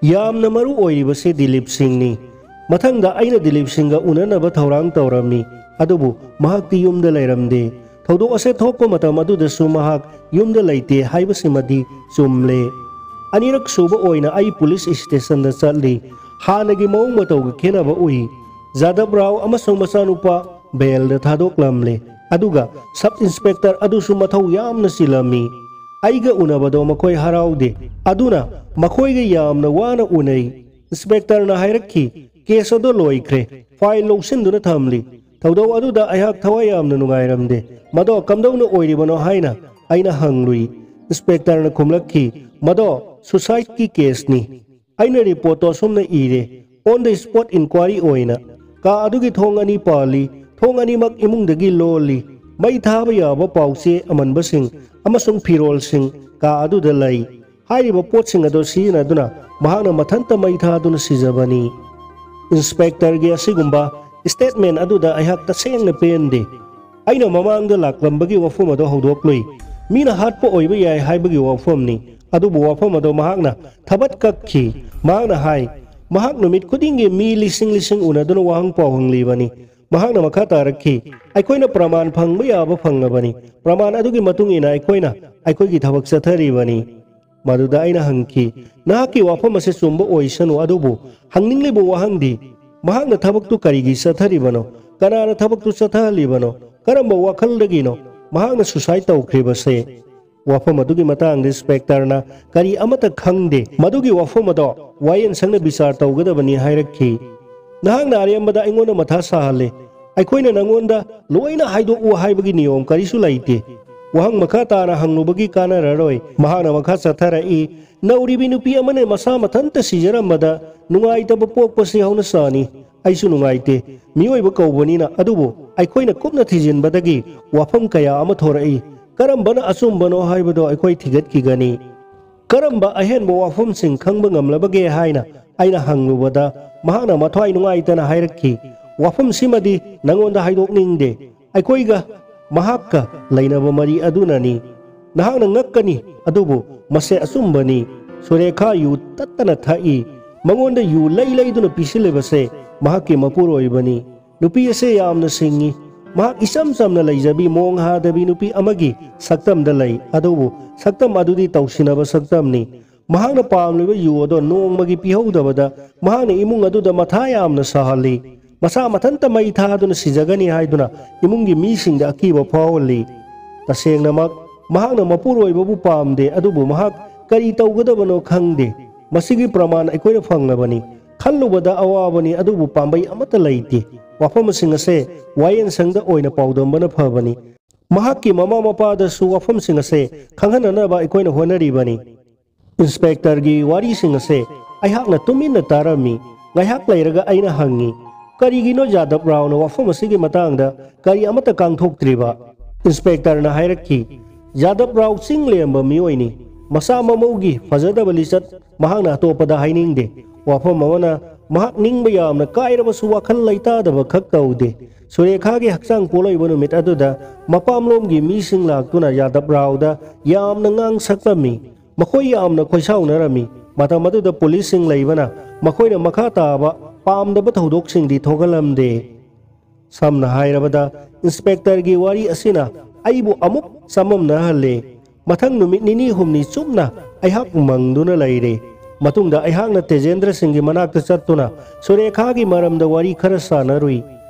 ꯌꯥꯝꯅ ꯃꯔꯨ ꯑꯣꯏꯔꯤꯕꯁꯤ ꯗꯤꯂꯤꯞ ꯁꯤꯡꯅꯤ꯫ ꯃꯊꯪꯗ ꯑꯩꯅ ꯗꯤꯂꯤꯞ ꯁꯤꯡꯒ ꯎꯅꯅꯕ ꯊꯧꯔꯥꯡ ꯇꯧꯔꯝꯃꯤ꯫ ꯑꯗꯨꯕꯨ ꯃꯍꯥꯛꯇꯤ ꯌꯨꯝꯗ ꯂꯩꯔꯝꯗꯦ꯫ ꯊꯧꯗꯣꯛ ꯑꯁꯦ ꯊꯣꯛꯄ ꯃꯇꯝ ꯑꯗꯨꯗꯁꯨ ꯃꯍꯥꯛ ꯌꯨꯝꯗ ꯂꯩꯇꯦ ꯍꯥꯏꯕꯁꯤꯃꯗꯤ ꯆꯨꯝꯂꯦ꯫ ꯑꯅꯤꯔꯛ ꯁꯨꯕ ꯑꯣꯏꯅ ꯑꯩ ꯄꯨꯂꯤꯁ ꯁ꯭ꯇꯦꯁꯟꯗ ꯆꯠꯂꯤ꯫ ꯍꯥꯟꯅꯒꯤ ꯃꯑꯣꯡ ꯃꯇꯧꯒ ꯈꯦꯠꯅꯕ ꯎꯏ꯫ ꯖꯥꯗꯕ ꯔꯥꯎ ꯑꯃꯁꯨꯡ ꯃꯆꯥꯅꯨꯄꯥ ꯕꯦꯜꯗ ꯊꯥꯗꯣꯛꯂꯝꯂꯦ꯫ ꯑꯗꯨꯒ ꯁꯕ ꯏꯟꯁꯄꯦꯛꯇꯔ ꯑꯗꯨꯁꯨ ꯃꯊꯧ ꯌꯥꯝꯅ ꯆꯤꯜꯂꯝꯃꯤ꯫ ꯑꯩꯒ ꯎꯅꯕꯗꯣ ꯃꯈꯣꯏ ꯍꯔꯥꯎꯗꯦ꯫ ꯑꯗꯨꯅ ꯃꯈꯣꯏꯒ ꯌꯥꯝꯅ ꯋꯥꯅ ꯎꯅꯩ꯫ ꯏꯟꯁꯄꯦꯛꯇꯔꯅ ꯍꯥꯏꯔꯛꯈꯤ, "ꯀꯦꯁ ꯑꯗꯨ ꯂꯣꯏꯈ꯭ꯔꯦ꯫ ꯐꯥꯏꯜ ꯂꯧꯁꯤꯟꯗꯨꯅ ꯊꯝꯂꯤ꯫" ꯊꯧꯗꯧ ꯑꯗꯨꯗ ꯑꯩꯍꯥꯛ ꯊꯋꯥꯏ ꯌꯥꯝꯅ ꯅꯨꯡꯉꯥꯏꯔꯝꯗꯦ꯫ "ꯃꯗꯣ ꯀꯝꯗꯧꯅ ꯑꯣꯏꯔꯤꯕꯅꯣ?" ꯍꯥꯏꯅ ꯑꯩꯅ ꯍꯪꯂꯨꯏ꯫ ꯏꯟꯁꯄꯦꯛꯇꯔꯅ ꯈꯨꯝꯂꯛꯈꯤ, "ꯃꯗꯣ ꯁꯨꯁꯥꯏꯗꯀꯤ ꯀꯦꯁꯅꯤ꯫" ꯑꯩꯅ ꯔꯤꯄꯣꯔꯠꯇꯣ ꯑꯁꯨꯝꯅ ꯏꯔꯦ, "On the spot inquiry ꯑꯣꯏꯅ ꯀꯥ ꯑꯗꯨꯒꯤ ꯊꯣꯡ ꯑꯅꯤ ꯄꯥꯜꯂꯤ꯫ ꯊꯣꯡ ꯑꯅꯤꯃꯛ ꯏꯃꯨꯡꯗꯒꯤ ꯂꯣꯜꯂꯤ꯫ ꯃꯩ ꯊꯥꯕ ꯌꯥꯕ ꯄꯥꯎꯆꯦ ꯑꯃꯟꯕꯁꯤꯡ ꯑꯃꯁꯨꯡ ꯐꯤꯔꯣꯜꯁꯤꯡ ꯀꯥ ꯑꯗꯨꯗ ꯂꯩ꯫ ꯍꯥꯏꯔꯤꯕ ꯄꯣꯠꯁꯤꯡ ꯑꯗꯨ ꯁꯤꯖꯤꯟꯅꯗꯨꯅ ꯃꯍꯥꯛꯅ ꯃꯊꯟꯇ ꯃꯩ ꯊꯥꯗꯨꯅ ꯁꯤꯖꯕꯅꯤ꯫" ꯏꯟꯁꯄꯦꯛꯇꯔꯒꯤ ꯑꯁꯤꯒꯨꯝꯕ ꯁ꯭ꯇꯦꯠꯃꯦꯟ ꯑꯗꯨꯗ ꯑꯩꯍꯥꯛ ꯇꯁꯦꯡꯅ ꯄꯦꯟꯗꯦ꯫ ꯑꯩꯅ ꯃꯃꯥꯡꯗ ꯂꯥꯛꯂꯝꯕꯒꯤ ꯋꯥꯐꯝ ꯑꯗꯨ ꯍꯧꯗꯣꯛꯂꯨꯏ꯫ ꯃꯤꯅ ꯍꯥꯠꯄ ꯑꯣꯏꯕ ꯌꯥꯏ ꯍꯥꯏꯕꯒꯤ ꯋꯥꯐꯝꯅꯤ꯫ ꯑꯗꯨꯕꯨ ꯋꯥꯐꯝ ꯑꯗꯨ ꯃꯍꯥꯛꯅ ꯊꯕꯠ ꯀꯛꯈꯤ꯫ ꯃꯍꯥꯛꯅ ꯍꯥꯏ, ꯃꯍꯥꯛ ꯅꯨꯃꯤꯠ ꯈꯨꯗꯤꯡꯒꯤ ꯃꯤ ꯂꯤꯁꯤꯡ ꯂꯤꯁꯤꯡ ꯎꯅꯗꯨꯅ ꯋꯥꯍꯪ ꯄꯥꯎ ꯍꯪꯂꯤꯕꯅꯤ꯫ ꯃꯍꯥꯛꯅ ꯃꯈꯥ ꯇꯥꯔꯛꯈꯤ, ꯑꯩꯈꯣꯏꯅ ꯄ꯭ꯔꯃꯥꯟ ꯐꯪꯕ ꯌꯥꯕ ꯐꯪꯂꯕꯅꯤ꯫ ꯄ꯭ꯔꯃꯥꯟ ꯑꯗꯨꯒꯤ ꯃꯇꯨꯡ ꯏꯟꯅ ꯑꯩꯈꯣꯏꯅ ꯑꯩꯈꯣꯏꯒꯤ ꯊꯕꯛ ꯆꯠꯊꯔꯤꯕꯅꯤ꯫ ꯃꯗꯨꯗ ꯑꯩꯅ ꯍꯪꯈꯤ, ꯅꯍꯥꯛꯀꯤ ꯋꯥꯐꯝ ꯑꯁꯤ ꯆꯨꯝꯕ ꯑꯣꯏꯁꯅꯨ, ꯑꯗꯨꯕꯨ ꯍꯪꯅꯤꯡꯂꯤꯕ ꯋꯥꯍꯪꯗꯤ, ꯃꯍꯥꯛꯅ ꯊꯕꯛꯇꯨ ꯀꯔꯤꯒꯤ ꯆꯠꯊꯔꯤꯕꯅꯣ? ꯀꯅꯥꯅ ꯊꯕꯛꯇꯨ ꯆꯠꯊꯍꯜꯂꯤꯕꯅꯣ? ꯀꯔꯝꯕ ꯋꯥꯈꯜꯗꯒꯤꯅꯣ ꯃꯍꯥꯛꯅ suicide ꯇꯧꯈ꯭ꯔꯤꯕꯁꯦ? ꯋꯥꯐꯝ ꯑꯗꯨꯒꯤ ꯃꯇꯥꯡꯗ ꯏꯟꯁꯄꯦꯛꯇꯔꯅ ꯀꯔꯤ ꯑꯃꯠꯇ ꯈꯪꯗꯦ꯫ ꯃꯗꯨꯒꯤ ꯋꯥꯐꯝ ꯑꯗꯣ ꯋꯥꯌꯦꯜ ꯁꯪꯅ ꯕꯤꯆꯥꯔ ꯇꯧꯒꯗꯕꯅꯤ ꯍꯥꯏꯔꯛꯈꯤ꯫ ꯅꯍꯥꯛꯅ ꯑꯔꯦꯝꯕꯗ ꯑꯩꯉꯣꯟꯗ ꯃꯊꯥ ꯁꯥꯍꯜꯂꯦ꯫ ꯑꯩꯈꯣꯏꯅ ꯅꯪꯉꯣꯟꯗ ꯂꯣꯏꯅ ꯍꯥꯏꯗꯣꯛꯎ ꯍꯥꯏꯕꯒꯤ ꯅꯤꯌꯣꯝ ꯀꯔꯤꯁꯨ ꯂꯩꯇꯦ꯫ ꯋꯥꯍꯪ ꯃꯈꯥ ꯇꯥꯅ ꯍꯪꯂꯨꯕꯒꯤ ꯀꯥꯟꯅꯔꯔꯣꯏ꯫ ꯃꯍꯥꯛꯅ ꯃꯈꯥ ꯆꯠꯊꯔꯛꯏ, ꯅꯧꯔꯤꯕꯤ ꯅꯨꯄꯤ ꯑꯃꯅ ꯃꯁꯥ ꯃꯊꯟꯇ ꯁꯤꯖꯔꯝꯕꯗ ꯅꯨꯡꯉꯥꯏꯇꯕ ꯄꯣꯛꯄꯁꯤ ꯍꯧꯅꯁꯥꯅꯤ꯫ ꯑꯩꯁꯨ ꯅꯨꯡꯉꯥꯏꯇꯦ, ꯃꯤꯑꯣꯏꯕ ꯀꯧꯕꯅꯤꯅ꯫ ꯑꯗꯨꯕꯨ ꯑꯩꯈꯣꯏꯅ ꯀꯨꯞꯅ ꯊꯤꯖꯤꯟꯕꯗꯒꯤ ꯋꯥꯐꯝ ꯀꯌꯥ ꯑꯃ ꯊꯣꯔꯛꯏ꯫ ꯀꯔꯝꯕꯅ ꯑꯆꯨꯝꯕꯅꯣ ꯍꯥꯏꯕꯗꯣ ꯑꯩꯈꯣꯏ ꯊꯤꯒꯠꯈꯤꯒꯅꯤ꯫ ꯀꯔꯝꯕ ꯑꯍꯦꯟꯕ ꯋꯥꯐꯝꯁꯤꯡ ꯈꯪꯕ ꯉꯝꯂꯕꯒꯦ ꯍꯥꯏꯅ ꯑꯩꯅ ꯍꯪꯂꯨꯕꯗ, ꯃꯍꯥꯛꯅ ꯃꯊ꯭ꯋꯥꯏ ꯅꯨꯡꯉꯥꯏꯇꯅ ꯍꯥꯏꯔꯛꯈꯤ, ꯋꯥꯐꯝꯁꯤꯃꯗꯤ ꯅꯉꯣꯟꯗ ꯍꯥꯏꯗꯣꯛꯅꯤꯡꯗꯦ꯫ ꯑꯩꯈꯣꯏꯒ ꯃꯍꯥꯛꯀ ꯂꯩꯅꯕ ꯃꯔꯤ ꯑꯗꯨꯅꯅꯤ꯫ ꯅꯍꯥꯛꯅ ꯉꯛꯀꯅꯤ, ꯑꯗꯨꯕꯨ ꯃꯁꯦ ꯑꯆꯨꯝꯕꯅꯤ꯫ ꯁꯨꯔꯦꯈꯥ ꯌꯨ ꯇꯠꯇꯅ ꯊꯛꯏ꯫ ꯃꯉꯣꯟꯗ ꯌꯨ ꯂꯩ ꯂꯩꯗꯨꯅ ꯄꯤꯁꯤꯜꯂꯤꯕꯁꯦ ꯃꯍꯥꯛꯀꯤ ꯃꯄꯨꯔꯣꯏꯕꯅꯤ꯫ ꯅꯨꯄꯤ ꯑꯁꯦ ꯌꯥꯝꯅ ꯁꯤꯡꯉꯤ꯫ ꯃꯍꯥꯛ ꯏꯆꯝ ꯆꯝꯅ ꯂꯩꯖꯕꯤ, ꯃꯣꯡ ꯍꯥꯗꯕꯤ ꯅꯨꯄꯤ ꯑꯃꯒꯤ ꯁꯛꯇꯝꯗ ꯂꯩ꯫ ꯑꯗꯨꯕꯨ ꯁꯛꯇꯝ ꯑꯗꯨꯗꯤ ꯇꯧꯁꯤꯟꯅꯕ ꯁꯛꯇꯝꯅꯤ꯫ ꯃꯍꯥꯛꯅ ꯄꯥꯝꯂꯤꯕ ꯌꯨ ꯑꯗꯣ ꯅꯣꯡꯃꯒꯤ ꯄꯤꯍꯧꯗꯕꯗ ꯃꯍꯥꯛꯅ ꯏꯃꯨꯡ ꯑꯗꯨꯗ ꯃꯊꯥ ꯌꯥꯝꯅ ꯁꯥꯍꯜꯂꯤ꯫ ꯃꯁꯥ ꯃꯊꯟꯇ ꯃꯩ ꯊꯥꯗꯨꯅ ꯁꯤꯖꯒꯅꯤ ꯍꯥꯏꯗꯨꯅ ꯏꯃꯨꯡꯒꯤ ꯃꯤꯁꯤꯡꯗ ꯑꯀꯤꯕ ꯐꯥꯎꯍꯜꯂꯤ꯫ ꯇꯁꯦꯡꯅꯃꯛ ꯃꯍꯥꯛꯅ ꯃꯄꯨꯔꯣꯏꯕꯕꯨ ꯄꯥꯝꯗꯦ, ꯑꯗꯨꯕꯨ ꯃꯍꯥꯛ ꯀꯔꯤ ꯇꯧꯒꯗꯕꯅꯣ ꯈꯪꯗꯦ꯫ ꯃꯁꯤꯒꯤ ꯄ꯭ꯔꯃꯥꯟ ꯑꯩꯈꯣꯏꯅ ꯐꯪꯂꯕꯅꯤ꯫ ꯈꯜꯂꯨꯕꯗ ꯑꯋꯥꯕꯅꯤ, ꯑꯗꯨꯕꯨ ꯄꯥꯝꯕꯩ ꯑꯃꯠꯇ ꯂꯩꯇꯦ꯫ ꯋꯥꯐꯝꯁꯤꯡ ꯑꯁꯦ ꯋꯥꯌꯦꯜ ꯁꯪꯗ ꯑꯣꯏꯅ ꯄꯥꯎꯗꯝꯕꯅ ꯐꯕꯅꯤ꯫ ꯃꯍꯥꯛꯀꯤ ꯃꯃꯥ ꯃꯄꯥꯗꯁꯨ ꯋꯥꯐꯝꯁꯤꯡ ꯑꯁꯦ ꯈꯪꯍꯟꯅꯅꯕ ꯑꯩꯈꯣꯏꯅ ꯍꯣꯠꯅꯔꯤꯕꯅꯤ꯫ ꯏꯟꯁꯄꯦꯛꯇꯔꯒꯤ ꯋꯥꯔꯤꯁꯤꯡ ꯑꯁꯦ ꯑꯩꯍꯥꯛꯅ ꯇꯨꯃꯤꯟꯅ ꯇꯥꯔꯝꯃꯤ꯫ ꯉꯥꯏꯍꯥꯛ ꯂꯩꯔꯒ ꯑꯩꯅ ꯍꯪꯉꯤ, ꯀꯔꯤꯒꯤꯅꯣ ꯌꯥꯗꯕ ꯔꯥꯎꯅ ꯋꯥꯐꯝ ꯑꯁꯤꯒꯤ ꯃꯇꯥꯡꯗ ꯀꯔꯤ ꯑꯃꯠꯇ ꯀꯥꯡꯊꯣꯛꯇ꯭ꯔꯤꯕ? ꯏꯟꯁꯄꯦꯛꯇꯔꯅ ꯍꯥꯏꯔꯛꯈꯤ, ꯌꯥꯗꯕ ꯔꯥꯎ ꯆꯤꯡ ꯂꯦꯝꯕ ꯃꯤꯑꯣꯏꯅꯤ꯫ ꯃꯁꯥ ꯃꯃꯧꯒꯤ ꯐꯖꯗꯕ ꯂꯤꯆꯠ ꯃꯍꯥꯛꯅ ꯑꯇꯣꯞꯄꯗ ꯍꯥꯏꯅꯤꯡꯗꯦ꯫ ꯋꯥꯐꯝ ꯑꯃꯅ, ꯃꯍꯥꯛ ꯅꯤꯡꯕ ꯌꯥꯝꯅ ꯀꯥꯏꯔꯕꯁꯨ ꯋꯥꯈꯜ ꯂꯩꯇꯥꯗꯕ ꯈꯛ ꯇꯧꯗꯦ꯫ ꯁꯨꯔꯦꯈꯥꯒꯤ ꯍꯛꯆꯥꯡ ꯄꯣꯛꯂꯛꯏꯕ ꯅꯨꯃꯤꯠ ꯑꯗꯨꯗ ꯃꯄꯥꯝꯂꯣꯝꯒꯤ ꯃꯤꯁꯤꯡ ꯂꯥꯛꯇꯨꯅ ꯌꯥꯗꯕ ꯔꯥꯎꯗ ꯌꯥꯝꯅ ꯉꯥꯡ ꯁꯛꯂꯝꯃꯤ꯫ ꯃꯈꯣꯏ ꯌꯥꯝꯅ ꯈꯣꯏꯁꯥꯎꯅꯔꯝꯃꯤ꯫ ꯃꯇꯝ ꯑꯗꯨꯗ ꯄꯨꯂꯤꯁꯁꯤꯡ ꯂꯩꯕꯅ ꯃꯈꯣꯏꯅ ꯃꯈꯥ ꯇꯥꯕ ꯄꯥꯝꯗꯕ ꯊꯧꯗꯣꯛꯁꯤꯡꯗꯤ ꯊꯣꯛꯍꯜꯂꯝꯗꯦ꯫ ꯁꯝꯅ ꯍꯥꯏꯔꯕꯗ, ꯏꯟꯁꯄꯦꯛꯇꯔꯒꯤ ꯋꯥꯔꯤ ꯑꯁꯤꯅ ꯑꯩꯕꯨ ꯑꯃꯨꯛ ꯆꯃꯝꯅꯍꯜꯂꯦ꯫ ꯃꯊꯪ ꯅꯨꯃꯤꯠ ꯅꯤꯅꯤ ꯍꯨꯝꯅꯤ ꯆꯨꯞꯅ ꯑꯩꯍꯥꯛ ꯃꯪꯗꯨꯅ ꯂꯩꯔꯦ꯫ ꯃꯇꯨꯡꯗ ꯑꯩꯍꯥꯛꯅ ꯇꯦꯖꯦꯟꯗ꯭ꯔ ꯁꯤꯡꯒꯤ ꯃꯅꯥꯛꯇ ꯆꯠꯇꯨꯅ ꯁꯨꯔꯦꯈꯥꯒꯤ ꯃꯔꯝꯗ ꯋꯥꯔꯤ ꯈꯔ ꯁꯥꯟꯅꯔꯨꯏ꯫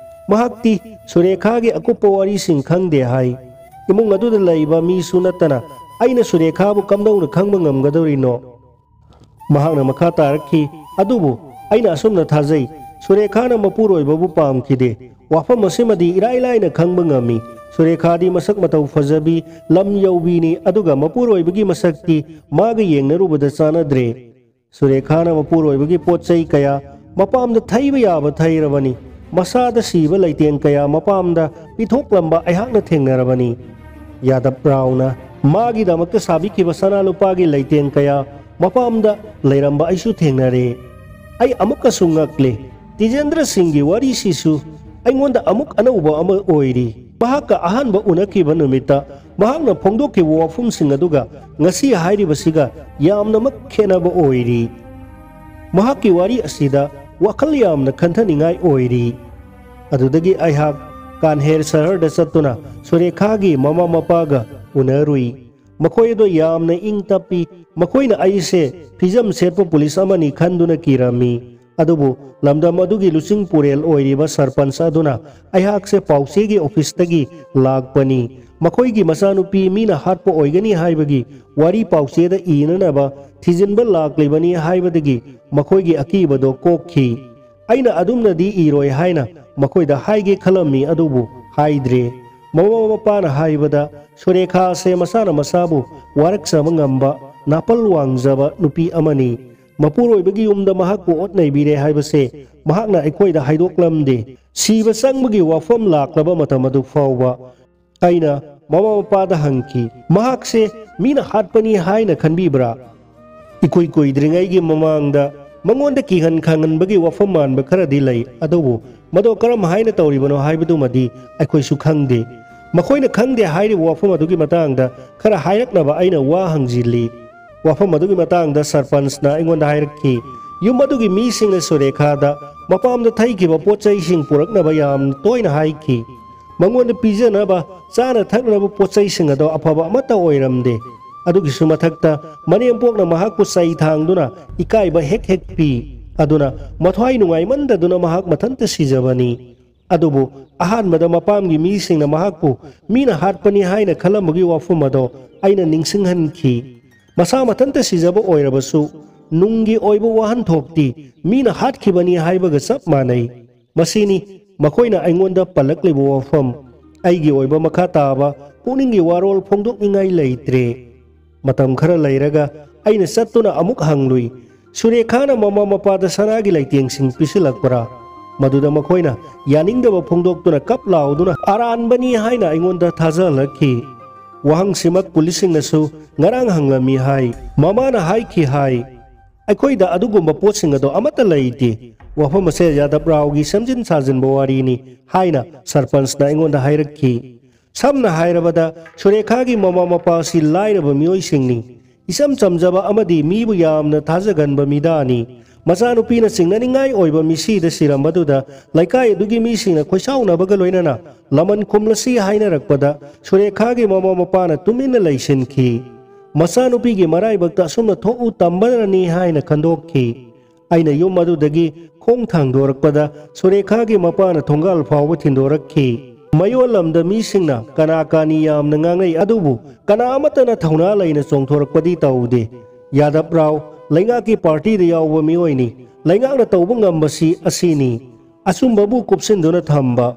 ꯃꯍꯥꯛꯇꯤ ꯁꯨꯔꯦꯈꯥꯒꯤ ꯑꯀꯨꯞꯄ ꯋꯥꯔꯤꯁꯤꯡ ꯈꯪꯗꯦ ꯍꯥꯏ꯫ ꯏꯃꯨꯡ ꯑꯗꯨꯗ ꯂꯩꯕ ꯃꯤꯁꯨ ꯅꯠꯇꯅ ꯑꯩꯅ ꯁꯨꯔꯦꯈꯥꯕꯨ ꯀꯝꯗꯧꯅ ꯈꯪꯕ ꯉꯝꯒꯗꯧꯔꯤꯅꯣ? ꯃꯍꯥꯛꯅ ꯃꯈꯥ ꯇꯥꯔꯛꯈꯤ, "ꯑꯗꯨꯕꯨ ꯑꯩꯅ ꯑꯁꯨꯝꯅ ꯊꯥꯖꯩ, ꯁꯨꯔꯦꯈꯥꯅ ꯃꯄꯨꯔꯣꯏꯕꯕꯨ ꯄꯥꯝꯈꯤꯗꯦ꯫ ꯋꯥꯐꯝ ꯑꯁꯤꯃꯗꯤ ꯏꯔꯥꯏ ꯂꯥꯏꯅ ꯈꯪꯕ ꯉꯝꯃꯤ꯫ ꯁꯨꯔꯦꯈꯥꯗꯤ ꯃꯁꯛ ꯃꯇꯧ ꯐꯖꯕꯤ, ꯂꯝ ꯌꯧꯕꯤꯅꯤ, ꯑꯗꯨꯒ ꯃꯄꯨꯔꯣꯏꯕꯒꯤ ꯃꯁꯛꯇꯤ ꯃꯥꯒ ꯌꯦꯡꯅꯔꯨꯕꯗ ꯆꯥꯟꯅꯗ꯭ꯔꯦ꯫ ꯁꯨꯔꯦꯈꯥꯅ ꯃꯄꯨꯔꯣꯏꯕꯒꯤ ꯄꯣꯠ ꯆꯩ ꯀꯌꯥ ꯃꯄꯥꯝꯗ ꯊꯩꯕ ꯌꯥꯕ ꯊꯩꯔꯕꯅꯤ꯫ ꯃꯁꯥꯗ ꯁꯤꯕ ꯂꯩꯇꯦꯡ ꯀꯌꯥ ꯃꯄꯥꯝꯗ ꯄꯤꯊꯣꯛꯂꯝꯕ ꯑꯩꯍꯥꯛꯅ ꯊꯦꯡꯅꯔꯕꯅꯤ꯫ ꯌꯥꯗꯕ ꯔꯥꯎꯅ ꯃꯥꯒꯤꯗꯃꯛꯇ ꯁꯥꯕꯤꯈꯤꯕ ꯁꯅꯥ ꯂꯨꯄꯥꯒꯤ ꯂꯩꯇꯦꯡ ꯀꯌꯥ ꯃꯄꯥꯝꯗ ꯂꯩꯔꯝꯕ ꯑꯩꯁꯨ ꯊꯦꯡꯅꯔꯦ꯫ ꯑꯩ ꯑꯃꯨꯛꯀꯁꯨ ꯉꯛꯂꯦ꯫ ꯇꯤꯖꯦꯟꯗ꯭ꯔ ꯁꯤꯡꯒꯤ ꯋꯥꯔꯤꯁꯤꯁꯨ ꯑꯩꯉꯣꯟꯗ ꯑꯃꯨꯛ ꯑꯅꯧꯕ ꯑꯃ ꯑꯣꯏꯔꯤ꯫ ꯃꯍꯥꯛꯀ ꯑꯍꯥꯟꯕ ꯎꯅꯈꯤꯕ ꯅꯨꯃꯤꯠꯇ ꯃꯍꯥꯛꯅ ꯐꯣꯡꯗꯣꯛꯈꯤꯕ ꯋꯥꯐꯝꯁꯤꯡ ꯑꯗꯨꯒ ꯉꯁꯤ ꯍꯥꯏꯔꯤꯕꯁꯤꯒ ꯌꯥꯝꯅꯃꯛ ꯈꯦꯠꯅꯕ ꯑꯣꯏꯔꯤ꯫ ꯃꯍꯥꯛꯀꯤ ꯋꯥꯔꯤ ꯑꯁꯤꯗ ꯋꯥꯈꯜ ꯌꯥꯝꯅ ꯈꯟꯊꯅꯤꯡꯉꯥꯏ ꯑꯣꯏꯔꯤ꯫ ꯑꯗꯨꯗꯒꯤ ꯑꯩꯍꯥꯛ ꯀꯥꯟꯍꯦꯔ ꯁꯍꯔꯗ ꯆꯠꯇꯨꯅ ꯁꯨꯔꯦꯈꯥꯒꯤ ꯃꯃꯥ ꯃꯄꯥꯒ ꯎꯅꯔꯨꯏ꯫ ꯃꯈꯣꯏ ꯑꯗꯨ ꯌꯥꯝꯅ ꯏꯪ ꯇꯞꯄꯤ꯫ ꯃꯈꯣꯏꯅ ꯑꯩꯁꯦ ꯐꯤꯖꯝ ꯁꯦꯠꯄ ꯄꯨꯂꯤꯁ ꯑꯃꯅꯤ ꯈꯟꯗꯨꯅ ꯀꯤꯔꯝꯃꯤ꯫ ꯑꯗꯨꯕꯨ ꯂꯝꯗꯝ ꯑꯗꯨꯒꯤ ꯂꯨꯆꯤꯡ ꯄꯨꯔꯦꯜ ꯑꯣꯏꯔꯤꯕ ꯁꯔꯄꯟꯆ ꯑꯗꯨꯅ ꯑꯩꯍꯥꯛꯁꯦ ꯄꯥꯎꯆꯦꯒꯤ ꯑꯣꯐꯤꯁꯇꯒꯤ ꯂꯥꯛꯄꯅꯤ, ꯃꯈꯣꯏꯒꯤ ꯃꯆꯥꯅꯨꯄꯤ ꯃꯤꯅ ꯍꯥꯠꯄ ꯑꯣꯏꯒꯅꯤ ꯍꯥꯏꯕꯒꯤ ꯋꯥꯔꯤ ꯄꯥꯎꯆꯦꯗ ꯏꯅꯅꯕ ꯊꯤꯖꯤꯟꯕ ꯂꯥꯛꯂꯤꯕꯅꯤ ꯍꯥꯏꯕꯗꯒꯤ ꯃꯈꯣꯏꯒꯤ ꯑꯀꯤꯕꯗꯣ ꯀꯣꯛꯈꯤ꯫ ꯑꯩꯅ ꯑꯗꯨꯝꯅꯗꯤ ꯏꯔꯣꯏ ꯍꯥꯏꯅ ꯃꯈꯣꯏꯗ ꯍꯥꯏꯒꯦ ꯈꯜꯂꯝꯃꯤ, ꯑꯗꯨꯕꯨ ꯍꯥꯏꯗ꯭ꯔꯦ꯫ ꯃꯃꯥ ꯃꯄꯥꯅ ꯍꯥꯏꯕꯗ, ꯁꯨꯔꯦꯈꯥ ꯑꯁꯦ ꯃꯁꯥꯅ ꯃꯁꯥꯕꯨ ꯋꯥꯔꯛꯆꯕ ꯉꯝꯕ, ꯅꯥꯄꯜ ꯋꯥꯡꯖꯕ ꯅꯨꯄꯤ ꯑꯃꯅꯤ꯫ ꯃꯄꯨꯔꯣꯏꯕꯒꯤ ꯌꯨꯝꯗ ꯃꯍꯥꯛꯄꯨ ꯑꯣꯠ ꯅꯩꯕꯤꯔꯦ ꯍꯥꯏꯕꯁꯦ ꯃꯍꯥꯛꯅ ꯑꯩꯈꯣꯏꯗ ꯍꯥꯏꯗꯣꯛꯂꯝꯗꯦ꯫ ꯁꯤꯕ ꯆꯪꯕꯒꯤ ꯋꯥꯐꯝ ꯂꯥꯛꯂꯕ ꯃꯇꯝ ꯑꯗꯨ ꯐꯥꯎꯕ꯫ ꯑꯩꯅ ꯃꯃꯥ ꯃꯄꯥꯗ ꯍꯪꯈꯤ, "ꯃꯍꯥꯛꯁꯦ ꯃꯤꯅ ꯍꯥꯠꯄꯅꯤ ꯍꯥꯏꯅ ꯈꯟꯕꯤꯕ꯭ꯔꯥ?" ꯏꯀꯨꯏ ꯀꯨꯏꯗ꯭ꯔꯤꯉꯩꯒꯤ ꯃꯃꯥꯡꯗ ꯃꯉꯣꯟꯗ ꯀꯤꯍꯟ ꯈꯪꯍꯟꯕꯒꯤ ꯋꯥꯐꯝ ꯃꯥꯟꯕ ꯈꯔꯗꯤ ꯂꯩ, ꯑꯗꯨꯕꯨ ꯃꯗꯨ ꯀꯔꯝ ꯍꯥꯏꯅ ꯇꯧꯔꯤꯕꯅꯣ ꯍꯥꯏꯕꯗꯨꯃꯗꯤ ꯑꯩꯈꯣꯏꯁꯨ ꯈꯪꯗꯦ꯫ ꯃꯈꯣꯏꯅ ꯈꯪꯗꯦ ꯍꯥꯏꯔꯤꯕ ꯋꯥꯐꯝ ꯑꯗꯨꯒꯤ ꯃꯇꯥꯡꯗ ꯈꯔ ꯍꯥꯏꯔꯛꯅꯕ ꯑꯩꯅ ꯋꯥ ꯍꯪꯖꯤꯜꯂꯤ꯫ ꯋꯥꯐꯝ ꯑꯗꯨꯒꯤ ꯃꯇꯥꯡꯗ ꯁꯔꯄꯟꯁꯅ ꯑꯩꯉꯣꯟꯗ ꯍꯥꯏꯔꯛꯈꯤ, ꯌꯨꯝ ꯑꯗꯨꯒꯤ ꯃꯤꯁꯤꯡꯅ ꯁꯨꯔꯦꯈꯥꯗ ꯃꯄꯥꯝꯗ ꯊꯩꯈꯤꯕ ꯄꯣꯠ ꯆꯩꯁꯤꯡ ꯄꯨꯔꯛꯅꯕ ꯌꯥꯝꯅ ꯇꯣꯏꯅ ꯍꯥꯏꯈꯤ꯫ ꯃꯉꯣꯟꯗ ꯄꯤꯖꯅꯕ ꯆꯥꯅ ꯊꯛꯅꯕ ꯄꯣꯠ ꯆꯩꯁꯤꯡ ꯑꯗꯣ ꯑꯐꯕ ꯑꯃꯠꯇ ꯑꯣꯏꯔꯝꯗꯦ꯫ ꯑꯗꯨꯒꯤꯁꯨ ꯃꯊꯛꯇ ꯃꯅꯦꯝꯄꯣꯛꯅ ꯃꯍꯥꯛꯄꯨ ꯆꯩ ꯊꯥꯡꯗꯨꯅ ꯏꯀꯥꯏꯕ ꯍꯦꯛ ꯍꯦꯛ ꯄꯤ꯫ ꯑꯗꯨꯅ ꯃꯊ꯭ꯋꯥꯏ ꯅꯨꯡꯉꯥꯏꯃꯟꯗꯗꯨꯅ ꯃꯍꯥꯛ ꯃꯊꯟꯇ ꯁꯤꯖꯕꯅꯤ꯫ ꯑꯗꯨꯕꯨ ꯑꯍꯥꯟꯕꯗ ꯃꯄꯥꯝꯒꯤ ꯃꯤꯁꯤꯡꯅ ꯃꯍꯥꯛꯄꯨ ꯃꯤꯅ ꯍꯥꯠꯄꯅꯤ ꯍꯥꯏꯅ ꯈꯜꯂꯝꯕꯒꯤ ꯋꯥꯐꯝ ꯑꯗꯣ ꯑꯩꯅ ꯅꯤꯡꯁꯤꯡꯍꯟꯈꯤ꯫ ꯃꯁꯥ ꯃꯊꯟꯇ ꯁꯤꯖꯕ ꯑꯣꯏꯔꯕꯁꯨ ꯅꯨꯡꯒꯤ ꯑꯣꯏꯕ ꯋꯥꯍꯟꯊꯣꯛꯇꯤ ꯃꯤꯅ ꯍꯥꯠꯈꯤꯕꯅꯤ ꯍꯥꯏꯕꯒ ꯆꯞ ꯃꯥꯟꯅꯩ꯫ ꯃꯁꯤꯅꯤ ꯃꯈꯣꯏꯅ ꯑꯩꯉꯣꯟꯗ ꯄꯜꯂꯛꯂꯤꯕ ꯋꯥꯐꯝ꯫ ꯑꯩꯒꯤ ꯑꯣꯏꯕ ꯃꯈꯥ ꯇꯥꯕ ꯄꯨꯛꯅꯤꯡꯒꯤ ꯋꯥꯔꯣꯜ ꯐꯣꯡꯗꯣꯛꯅꯤꯡꯉꯥꯏ ꯂꯩꯇ꯭ꯔꯦ꯫ ꯃꯇꯝ ꯈꯔ ꯂꯩꯔꯒ ꯑꯩꯅ ꯆꯠꯇꯨꯅ ꯑꯃꯨꯛ ꯍꯪꯂꯨꯏ, "ꯁꯨꯔꯦꯈꯥꯅ ꯃꯃꯥ ꯃꯄꯥꯗ ꯁꯅꯥꯒꯤ ꯂꯩꯇꯦꯡꯁꯤꯡ ꯄꯤꯁꯤꯜꯂꯛꯄ꯭ꯔꯥ?" ꯃꯗꯨꯗ ꯃꯈꯣꯏꯅ ꯌꯥꯅꯤꯡꯗꯕ ꯐꯣꯡꯗꯣꯛꯇꯨꯅ ꯀꯞ ꯂꯥꯎꯗꯨꯅ ꯑꯔꯥꯟꯕꯅꯤ ꯍꯥꯏꯅ ꯑꯩꯉꯣꯟꯗ ꯊꯥꯖꯍꯜꯂꯛꯈꯤ꯫ ꯋꯥꯍꯪꯁꯤꯃꯛ ꯄꯨꯂꯤꯁꯁꯤꯡꯅꯁꯨ ꯉꯔꯥꯡ ꯍꯪꯂꯝꯃꯤ ꯍꯥꯏ꯫ ꯃꯃꯥꯅ ꯍꯥꯏꯈꯤ ꯍꯥꯏ, "ꯑꯩꯈꯣꯏꯗ ꯑꯗꯨꯒꯨꯝꯕ ꯄꯣꯠꯁꯤꯡ ꯑꯗꯣ ꯑꯃꯠꯇ ꯂꯩꯇꯦ꯫ ꯋꯥꯐꯝ ꯑꯁꯦ ꯌꯥꯗꯕ ꯔꯥꯎꯒꯤ ꯁꯦꯝꯖꯤꯟ ꯁꯥꯖꯤꯟꯕ ꯋꯥꯔꯤꯅꯤ" ꯍꯥꯏꯅ ꯁꯔꯄꯟꯁꯅ ꯑꯩꯉꯣꯟꯗ ꯍꯥꯏꯔꯛꯈꯤ꯫ ꯁꯝꯅ ꯍꯥꯏꯔꯕꯗ, ꯁꯨꯔꯦꯈꯥꯒꯤ ꯃꯃꯥ ꯃꯄꯥ ꯑꯁꯤ ꯂꯥꯏꯔꯕ ꯃꯤꯑꯣꯏꯁꯤꯡꯅꯤ꯫ ꯏꯆꯝ ꯆꯝꯖꯕ ꯑꯃꯗꯤ ꯃꯤꯕꯨ ꯌꯥꯝꯅ ꯊꯥꯖꯒꯟꯕ ꯃꯤꯗꯥꯅꯤ꯫ ꯃꯆꯥꯅꯨꯄꯤꯅ ꯆꯤꯡꯅꯅꯤꯡꯉꯥꯏ ꯑꯣꯏꯕ ꯃꯤꯁꯤꯗ ꯁꯤꯔꯝꯕꯗꯨꯗ ꯂꯩꯀꯥꯏ ꯑꯗꯨꯒꯤ ꯃꯤꯁꯤꯡꯅ ꯈꯣꯏꯁꯥꯎꯅꯕꯒ ꯂꯣꯏꯅꯅ ꯂꯃꯟ ꯈꯨꯝꯂꯁꯤ ꯍꯥꯏꯅꯔꯛꯄꯗ ꯁꯨꯔꯦꯈꯥꯒꯤ ꯃꯃꯥ ꯃꯄꯥꯅ ꯇꯨꯃꯤꯟꯅ ꯂꯩꯁꯤꯟꯈꯤ꯫ ꯃꯆꯥꯅꯨꯄꯤꯒꯤ ꯃꯔꯥꯏꯕꯛꯇ ꯑꯁꯨꯝꯅ ꯊꯣꯛꯎ ꯇꯝꯕꯅꯅꯤ ꯍꯥꯏꯅ ꯈꯟꯗꯣꯛꯈꯤ꯫ ꯑꯩꯅ ꯌꯨꯝ ꯑꯗꯨꯗꯒꯤ ꯈꯣꯡ ꯊꯥꯡꯗꯣꯔꯛꯄꯗ ꯁꯨꯔꯦꯈꯥꯒꯤ ꯃꯄꯥꯅ ꯊꯣꯡꯒꯥꯜ ꯐꯥꯎꯕ ꯊꯤꯟꯗꯣꯔꯛꯈꯤ꯫ ꯃꯌꯣꯜ ꯂꯝꯗ ꯃꯤꯁꯤꯡꯅ ꯀꯅꯥ ꯀꯥꯅꯤ ꯌꯥꯝꯅ ꯉꯥꯡꯅꯩ, ꯑꯗꯨꯕꯨ ꯀꯅꯥ ꯑꯃꯠꯇꯅ ꯊꯧꯅꯥ ꯂꯩꯅ ꯆꯣꯡꯊꯣꯔꯛꯄꯗꯤ ꯇꯧꯗꯦ꯫ ꯌꯥꯗꯕ ꯔꯥꯎ ꯂꯩꯉꯥꯛꯀꯤ ꯄꯥꯔꯇꯤꯗ ꯌꯥꯎꯕ ꯃꯤꯑꯣꯏꯅꯤ꯫ ꯂꯩꯉꯥꯛꯅ ꯇꯧꯕ ꯉꯝꯕꯁꯤ ꯑꯁꯤꯅꯤ꯫ ꯑꯆꯨꯝꯕꯕꯨ ꯀꯨꯞꯁꯤꯟꯗꯨꯅ ꯊꯝꯕ꯫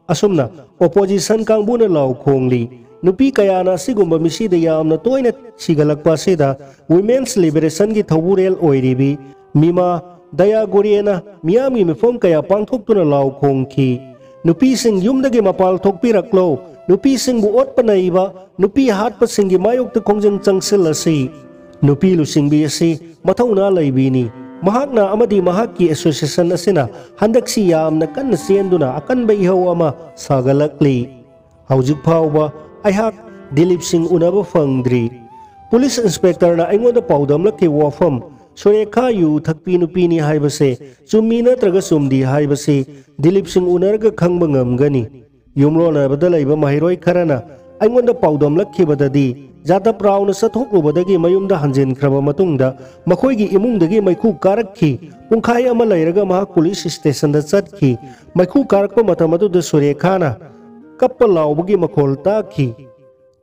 ꯑꯁꯨꯝꯅ ꯑꯣꯄꯣꯖꯤꯁꯟ ꯀꯥꯡꯕꯨꯅ ꯂꯥꯎ ꯈꯣꯡꯂꯤ꯫ ꯅꯨꯄꯤ ꯀꯌꯥꯅ ꯑꯁꯤꯒꯨꯝꯕ ꯃꯤꯁꯤꯗ ꯌꯥꯝꯅ ꯇꯣꯏꯅ ꯁꯤꯒꯠꯂꯛꯄ ꯑꯁꯤꯗ ꯋꯤꯃꯦꯟꯁ ꯂꯤꯕꯔꯦꯁꯟꯒꯤ ꯊꯧꯕꯨꯔꯦꯜ ꯑꯣꯏꯔꯤꯕꯤ ꯃꯤꯃꯥ ꯗꯌꯥꯒꯨꯔꯤꯌꯥꯅ ꯃꯤꯌꯥꯝꯒꯤ ꯃꯤꯐꯝ ꯀꯌꯥ ꯄꯥꯡꯊꯣꯛꯇꯨꯅ ꯂꯥꯎ ꯈꯣꯡꯈꯤ꯫ "ꯅꯨꯄꯤꯁꯤꯡ ꯌꯨꯝꯗꯒꯤ ꯃꯄꯥꯜ ꯊꯣꯛꯄꯤꯔꯛꯂꯣ꯫ ꯅꯨꯄꯤꯁꯤꯡꯕꯨ ꯑꯣꯠꯄ ꯅꯩꯕ ꯅꯨꯄꯤ ꯍꯥꯠꯄꯁꯤꯡꯒꯤ ꯃꯥꯌꯣꯛꯇ ꯈꯣꯡꯖꯪ ꯆꯪꯁꯤꯜꯂꯁꯤ꯫ ꯅꯨꯄꯤ ꯂꯨꯆꯤꯡꯕꯤ ꯑꯁꯤ ꯃꯊꯧꯅꯥ ꯂꯩꯕꯤꯅꯤ꯫ ꯃꯍꯥꯛꯅ ꯑꯃꯗꯤ ꯃꯍꯥꯛꯀꯤ ꯑꯦꯁꯣꯁꯤꯌꯦꯁꯟ ꯑꯁꯤꯅ ꯍꯟꯗꯛꯁꯤ ꯌꯥꯝꯅ ꯀꯟꯅ ꯆꯦꯟꯗꯨꯅ ꯑꯀꯟꯕ ꯏꯍꯧ ꯑꯃ ꯁꯥꯒꯠꯂꯛꯂꯤ꯫ ꯍꯧꯖꯤꯛ ꯐꯥꯎꯕ ꯑꯩꯍꯥꯛ ꯗꯤꯂꯤꯞ ꯁꯤꯡ ꯎꯅꯕ ꯐꯪꯗ꯭ꯔꯤ꯫ ꯄꯨꯂꯤꯁ ꯏꯟꯁꯄꯦꯛꯇꯔꯅ ꯑꯩꯉꯣꯟꯗ ꯄꯥꯎꯗꯝꯂꯛꯈꯤꯕ ꯋꯥꯐꯝ, ꯁꯨꯔꯦꯈꯥ ꯌꯨ ꯊꯛꯄꯤ ꯅꯨꯄꯤꯅꯤ ꯍꯥꯏꯕꯁꯦ ꯆꯨꯝꯃꯤ ꯅꯠꯇ꯭ꯔꯒ ꯆꯨꯝꯗꯤ ꯍꯥꯏꯕꯁꯤ ꯗꯤꯂꯤꯞ ꯁꯤꯡ ꯎꯅꯔꯒ ꯈꯪꯕ ꯉꯝꯒꯅꯤ꯫ ꯌꯨꯝꯂꯣꯟꯅꯕꯗ ꯂꯩꯕ ꯃꯍꯩꯔꯣꯏ ꯈꯔꯅ ꯑꯩꯉꯣꯟꯗ ꯄꯥꯎꯗꯝꯂꯛꯈꯤꯕꯗꯗꯤ, ꯖꯥꯗꯕ ꯔꯥꯎꯅ ꯆꯠꯊꯣꯛꯂꯨꯕꯗꯒꯤ ꯃꯌꯨꯝꯗ ꯍꯟꯖꯤꯟꯈ꯭ꯔꯕ ꯃꯇꯨꯡꯗ ꯃꯈꯣꯏꯒꯤ ꯏꯃꯨꯡꯗꯒꯤ ꯃꯩꯈꯨ ꯀꯥꯔꯛꯈꯤ꯫ ꯄꯨꯡꯈꯥꯏ ꯑꯃ ꯂꯩꯔꯒ ꯃꯍꯥꯛ ꯄꯨꯂꯤꯁ ꯁ꯭ꯇꯦꯁꯟꯗ ꯆꯠꯈꯤ꯫ ꯃꯩꯈꯨ ꯀꯥꯔꯛꯄ ꯃꯇꯝ ꯑꯗꯨꯗ ꯁꯨꯔꯦꯈꯥꯅ ꯀꯞꯄ ꯂꯥꯎꯕꯒꯤ ꯃꯈꯣꯜ ꯇꯥꯈꯤ꯫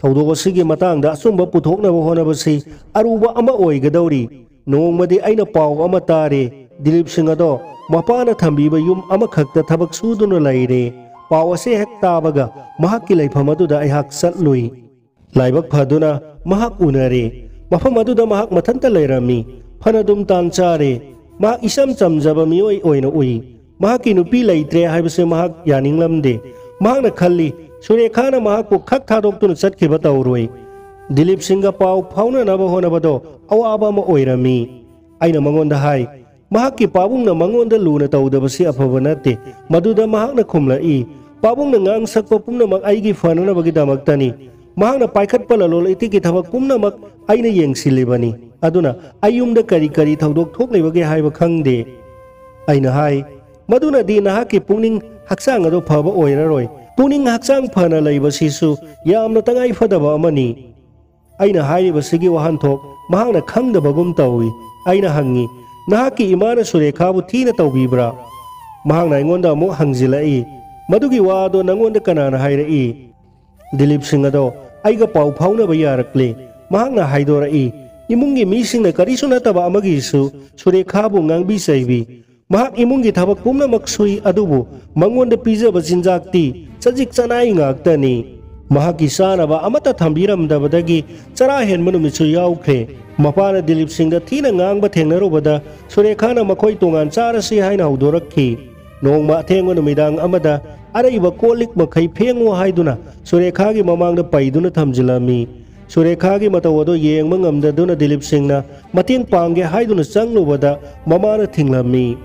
ꯊꯧꯗꯣꯛ ꯑꯁꯤꯒꯤ ꯃꯇꯥꯡꯗ ꯑꯆꯨꯝꯕ ꯄꯨꯊꯣꯛꯅꯕ ꯍꯣꯠꯅꯕꯁꯤ ꯑꯔꯨꯕ ꯑꯃ ꯑꯣꯏꯒꯗꯧꯔꯤ꯫ ꯅꯣꯡꯃꯗꯤ ꯑꯩꯅ ꯄꯥꯎ ꯑꯃ ꯇꯥꯔꯦ, ꯗꯤꯂꯤꯞ ꯁꯤꯡ ꯑꯗꯣ ꯃꯄꯥꯅ ꯊꯝꯕꯤꯕ ꯌꯨꯝ ꯑꯃꯈꯛꯇ ꯊꯕꯛ ꯁꯨꯗꯨꯅ ꯂꯩꯔꯦ꯫ ꯄꯥꯎ ꯑꯁꯤ ꯍꯦꯛ ꯇꯥꯕꯒ ꯃꯍꯥꯛꯀꯤ ꯂꯩꯐꯝ ꯑꯗꯨꯗ ꯑꯩꯍꯥꯛ ꯆꯠꯂꯨꯏ꯫ ꯂꯥꯏꯕꯛ ꯐꯗꯨꯅ ꯃꯍꯥꯛ ꯎꯅꯔꯦ꯫ ꯃꯐꯝ ꯑꯗꯨꯗ ꯃꯍꯥꯛ ꯃꯊꯟꯇ ꯂꯩꯔꯝꯃꯤ꯫ ꯐꯅꯗꯨꯝ ꯇꯥꯟ ꯆꯥꯔꯦ꯫ ꯃꯍꯥꯛ ꯏꯆꯝ ꯆꯝꯖꯕ ꯃꯤꯑꯣꯏ ꯑꯣꯏꯅ ꯎꯏ꯫ ꯃꯍꯥꯛꯀꯤ ꯅꯨꯄꯤ ꯂꯩꯇ꯭ꯔꯦ ꯍꯥꯏꯕꯁꯦ ꯃꯍꯥꯛ ꯌꯥꯅꯤꯡꯂꯝꯗꯦ꯫ ꯃꯍꯥꯛꯅ ꯈꯜꯂꯤ, ꯁꯨꯔꯦꯈꯥꯅ ꯃꯍꯥꯛꯄꯨ ꯈꯛ ꯊꯥꯗꯣꯛꯇꯨꯅ ꯆꯠꯈꯤꯕ ꯇꯧꯔꯣꯏ꯫ ꯗꯤꯂꯤꯞ ꯁꯤꯡꯒ ꯄꯥꯎ ꯐꯥꯎꯅꯅꯕ ꯍꯣꯠꯅꯕꯗꯣ ꯑꯋꯥꯕ ꯑꯃ ꯑꯣꯏꯔꯝꯃꯤ꯫ ꯑꯩꯅ ꯃꯉꯣꯟꯗ ꯍꯥꯏ, ꯃꯍꯥꯛꯀꯤ ꯄꯥꯕꯨꯡꯅ ꯃꯉꯣꯟꯗ ꯂꯨꯅ ꯇꯧꯗꯕꯁꯤ ꯑꯐꯕ ꯅꯠꯇꯦ꯫ ꯃꯗꯨꯗ ꯃꯍꯥꯛꯅ ꯈꯨꯝꯂꯛꯏ, "ꯄꯥꯕꯨꯡꯅ ꯉꯥꯡ ꯁꯛꯄ ꯄꯨꯝꯅꯃꯛ ꯑꯩꯒꯤ ꯐꯅꯅꯕꯒꯤꯗꯃꯛꯇꯅꯤ꯫ ꯃꯍꯥꯛꯅ ꯄꯥꯏꯈꯠꯄ ꯂꯂꯣꯟ ꯏꯇꯤꯛꯀꯤ ꯊꯕꯛ ꯄꯨꯝꯅꯃꯛ ꯑꯩꯅ ꯌꯦꯡꯁꯤꯜꯂꯤꯕꯅꯤ꯫ ꯑꯗꯨꯅ ꯑꯩ ꯌꯨꯝꯗ ꯀꯔꯤ ꯀꯔꯤ ꯊꯧꯗꯣꯛ ꯊꯣꯛꯂꯤꯕꯒꯦ ꯍꯥꯏꯕ ꯈꯪꯗꯦ"꯫ ꯑꯩꯅ ꯍꯥꯏ, "ꯃꯗꯨꯅꯗꯤ ꯅꯍꯥꯛꯀꯤ ꯄꯨꯛꯅꯤꯡ ꯍꯛꯆꯥꯡ ꯑꯗꯨ ꯐꯕ ꯑꯣꯏꯔꯔꯣꯏ꯫ ꯄꯨꯛꯅꯤꯡ ꯍꯛꯆꯥꯡ ꯐꯅ ꯂꯩꯕꯁꯤꯁꯨ ꯌꯥꯝꯅ ꯇꯉꯥꯏ ꯐꯗꯕ ꯑꯃꯅꯤ"꯫ ꯑꯩꯅ ꯍꯥꯏꯔꯤꯕꯁꯤꯒꯤ ꯋꯥꯍꯟꯊꯣꯛ ꯃꯍꯥꯛꯅ ꯈꯪꯗꯕꯒꯨꯝ ꯇꯧꯏ꯫ ꯑꯩꯅ ꯍꯪꯉꯤ, "ꯅꯍꯥꯛꯀꯤ ꯏꯃꯥꯅ ꯁꯨꯔꯦꯈꯥꯕꯨ ꯊꯤꯅ ꯇꯧꯕꯤꯕ꯭ꯔꯥ?" ꯃꯍꯥꯛꯅ ꯑꯩꯉꯣꯟꯗ ꯑꯃꯨꯛ ꯍꯪꯖꯤꯜꯂꯛꯏ, "ꯃꯗꯨꯒꯤ ꯋꯥ ꯑꯗꯣ ꯅꯪꯉꯣꯟꯗ ꯀꯅꯥꯅ ꯍꯥꯏꯔꯛꯏ?" ꯗꯤꯂꯤꯞ ꯁꯤꯡ ꯑꯗꯣ ꯑꯩꯒ ꯄꯥꯎ ꯐꯥꯎꯅꯕ ꯌꯥꯔꯛꯂꯦ꯫ ꯃꯍꯥꯛꯅ ꯍꯥꯏꯗꯣꯔꯛꯏ, "ꯏꯃꯨꯡꯒꯤ ꯃꯤꯁꯤꯡꯅ ꯀꯔꯤꯁꯨ ꯅꯠꯇꯕ ꯑꯃꯒꯤꯁꯨ ꯁꯨꯔꯦꯈꯥꯕꯨ ꯉꯥꯡꯕꯤ ꯆꯩꯕꯤ꯫ ꯃꯍꯥꯛ ꯏꯃꯨꯡꯒꯤ ꯊꯕꯛ ꯄꯨꯝꯅꯃꯛ ꯁꯨꯏ, ꯑꯗꯨꯕꯨ ꯃꯉꯣꯟꯗ ꯄꯤꯖꯕ ꯆꯤꯟꯖꯥꯛꯇꯤ ꯆꯖꯤꯛ ꯆꯅꯥꯏ ꯉꯥꯛꯇꯅꯤ꯫ ꯃꯍꯥꯛꯀꯤ ꯆꯥꯅꯕ ꯑꯃꯠꯇ ꯊꯝꯕꯤꯔꯝꯗꯕꯗꯒꯤ ꯆꯔꯥ ꯍꯦꯟꯕ ꯅꯨꯃꯤꯠꯁꯨ ꯌꯥꯎꯈ꯭ꯔꯦ"꯫ ꯃꯄꯥꯅ ꯗꯤꯂꯤꯞ ꯁꯤꯡꯒ ꯊꯤꯅ ꯉꯥꯡꯕ ꯊꯦꯡꯅꯔꯨꯕꯗ ꯁꯨꯔꯦꯈꯥꯅ ꯃꯈꯣꯏ ꯇꯣꯉꯥꯟ ꯆꯥꯔꯁꯤ ꯍꯥꯏꯅ ꯍꯧꯗꯣꯔꯛꯈꯤ꯫ ꯅꯣꯡꯃ ꯑꯊꯦꯡꯕ ꯅꯨꯃꯤꯗꯥꯡ ꯑꯃꯗ ꯑꯔꯩꯕ ꯀꯣꯜ ꯂꯤꯛ ꯃꯈꯩ ꯐꯦꯡꯉꯨ ꯍꯥꯏꯗꯨꯅ ꯁꯨꯔꯦꯈꯥꯒꯤ ꯃꯃꯥꯡꯗ ꯄꯩꯗꯨꯅ ꯊꯝꯖꯤꯜꯂꯝꯃꯤ꯫ ꯁꯨꯔꯦꯈꯥꯒꯤ ꯃꯇꯧ ꯑꯗꯨ ꯌꯦꯡꯕ ꯉꯝꯗꯗꯨꯅ ꯗꯤꯂꯤꯞ ꯁꯤꯡꯅ ꯃꯇꯦꯡ ꯄꯥꯡꯒꯦ ꯍꯥꯏꯗꯨꯅ ꯆꯪꯂꯨꯕꯗ ꯃꯃꯥꯅ ꯊꯤꯡꯂꯝꯃꯤ꯫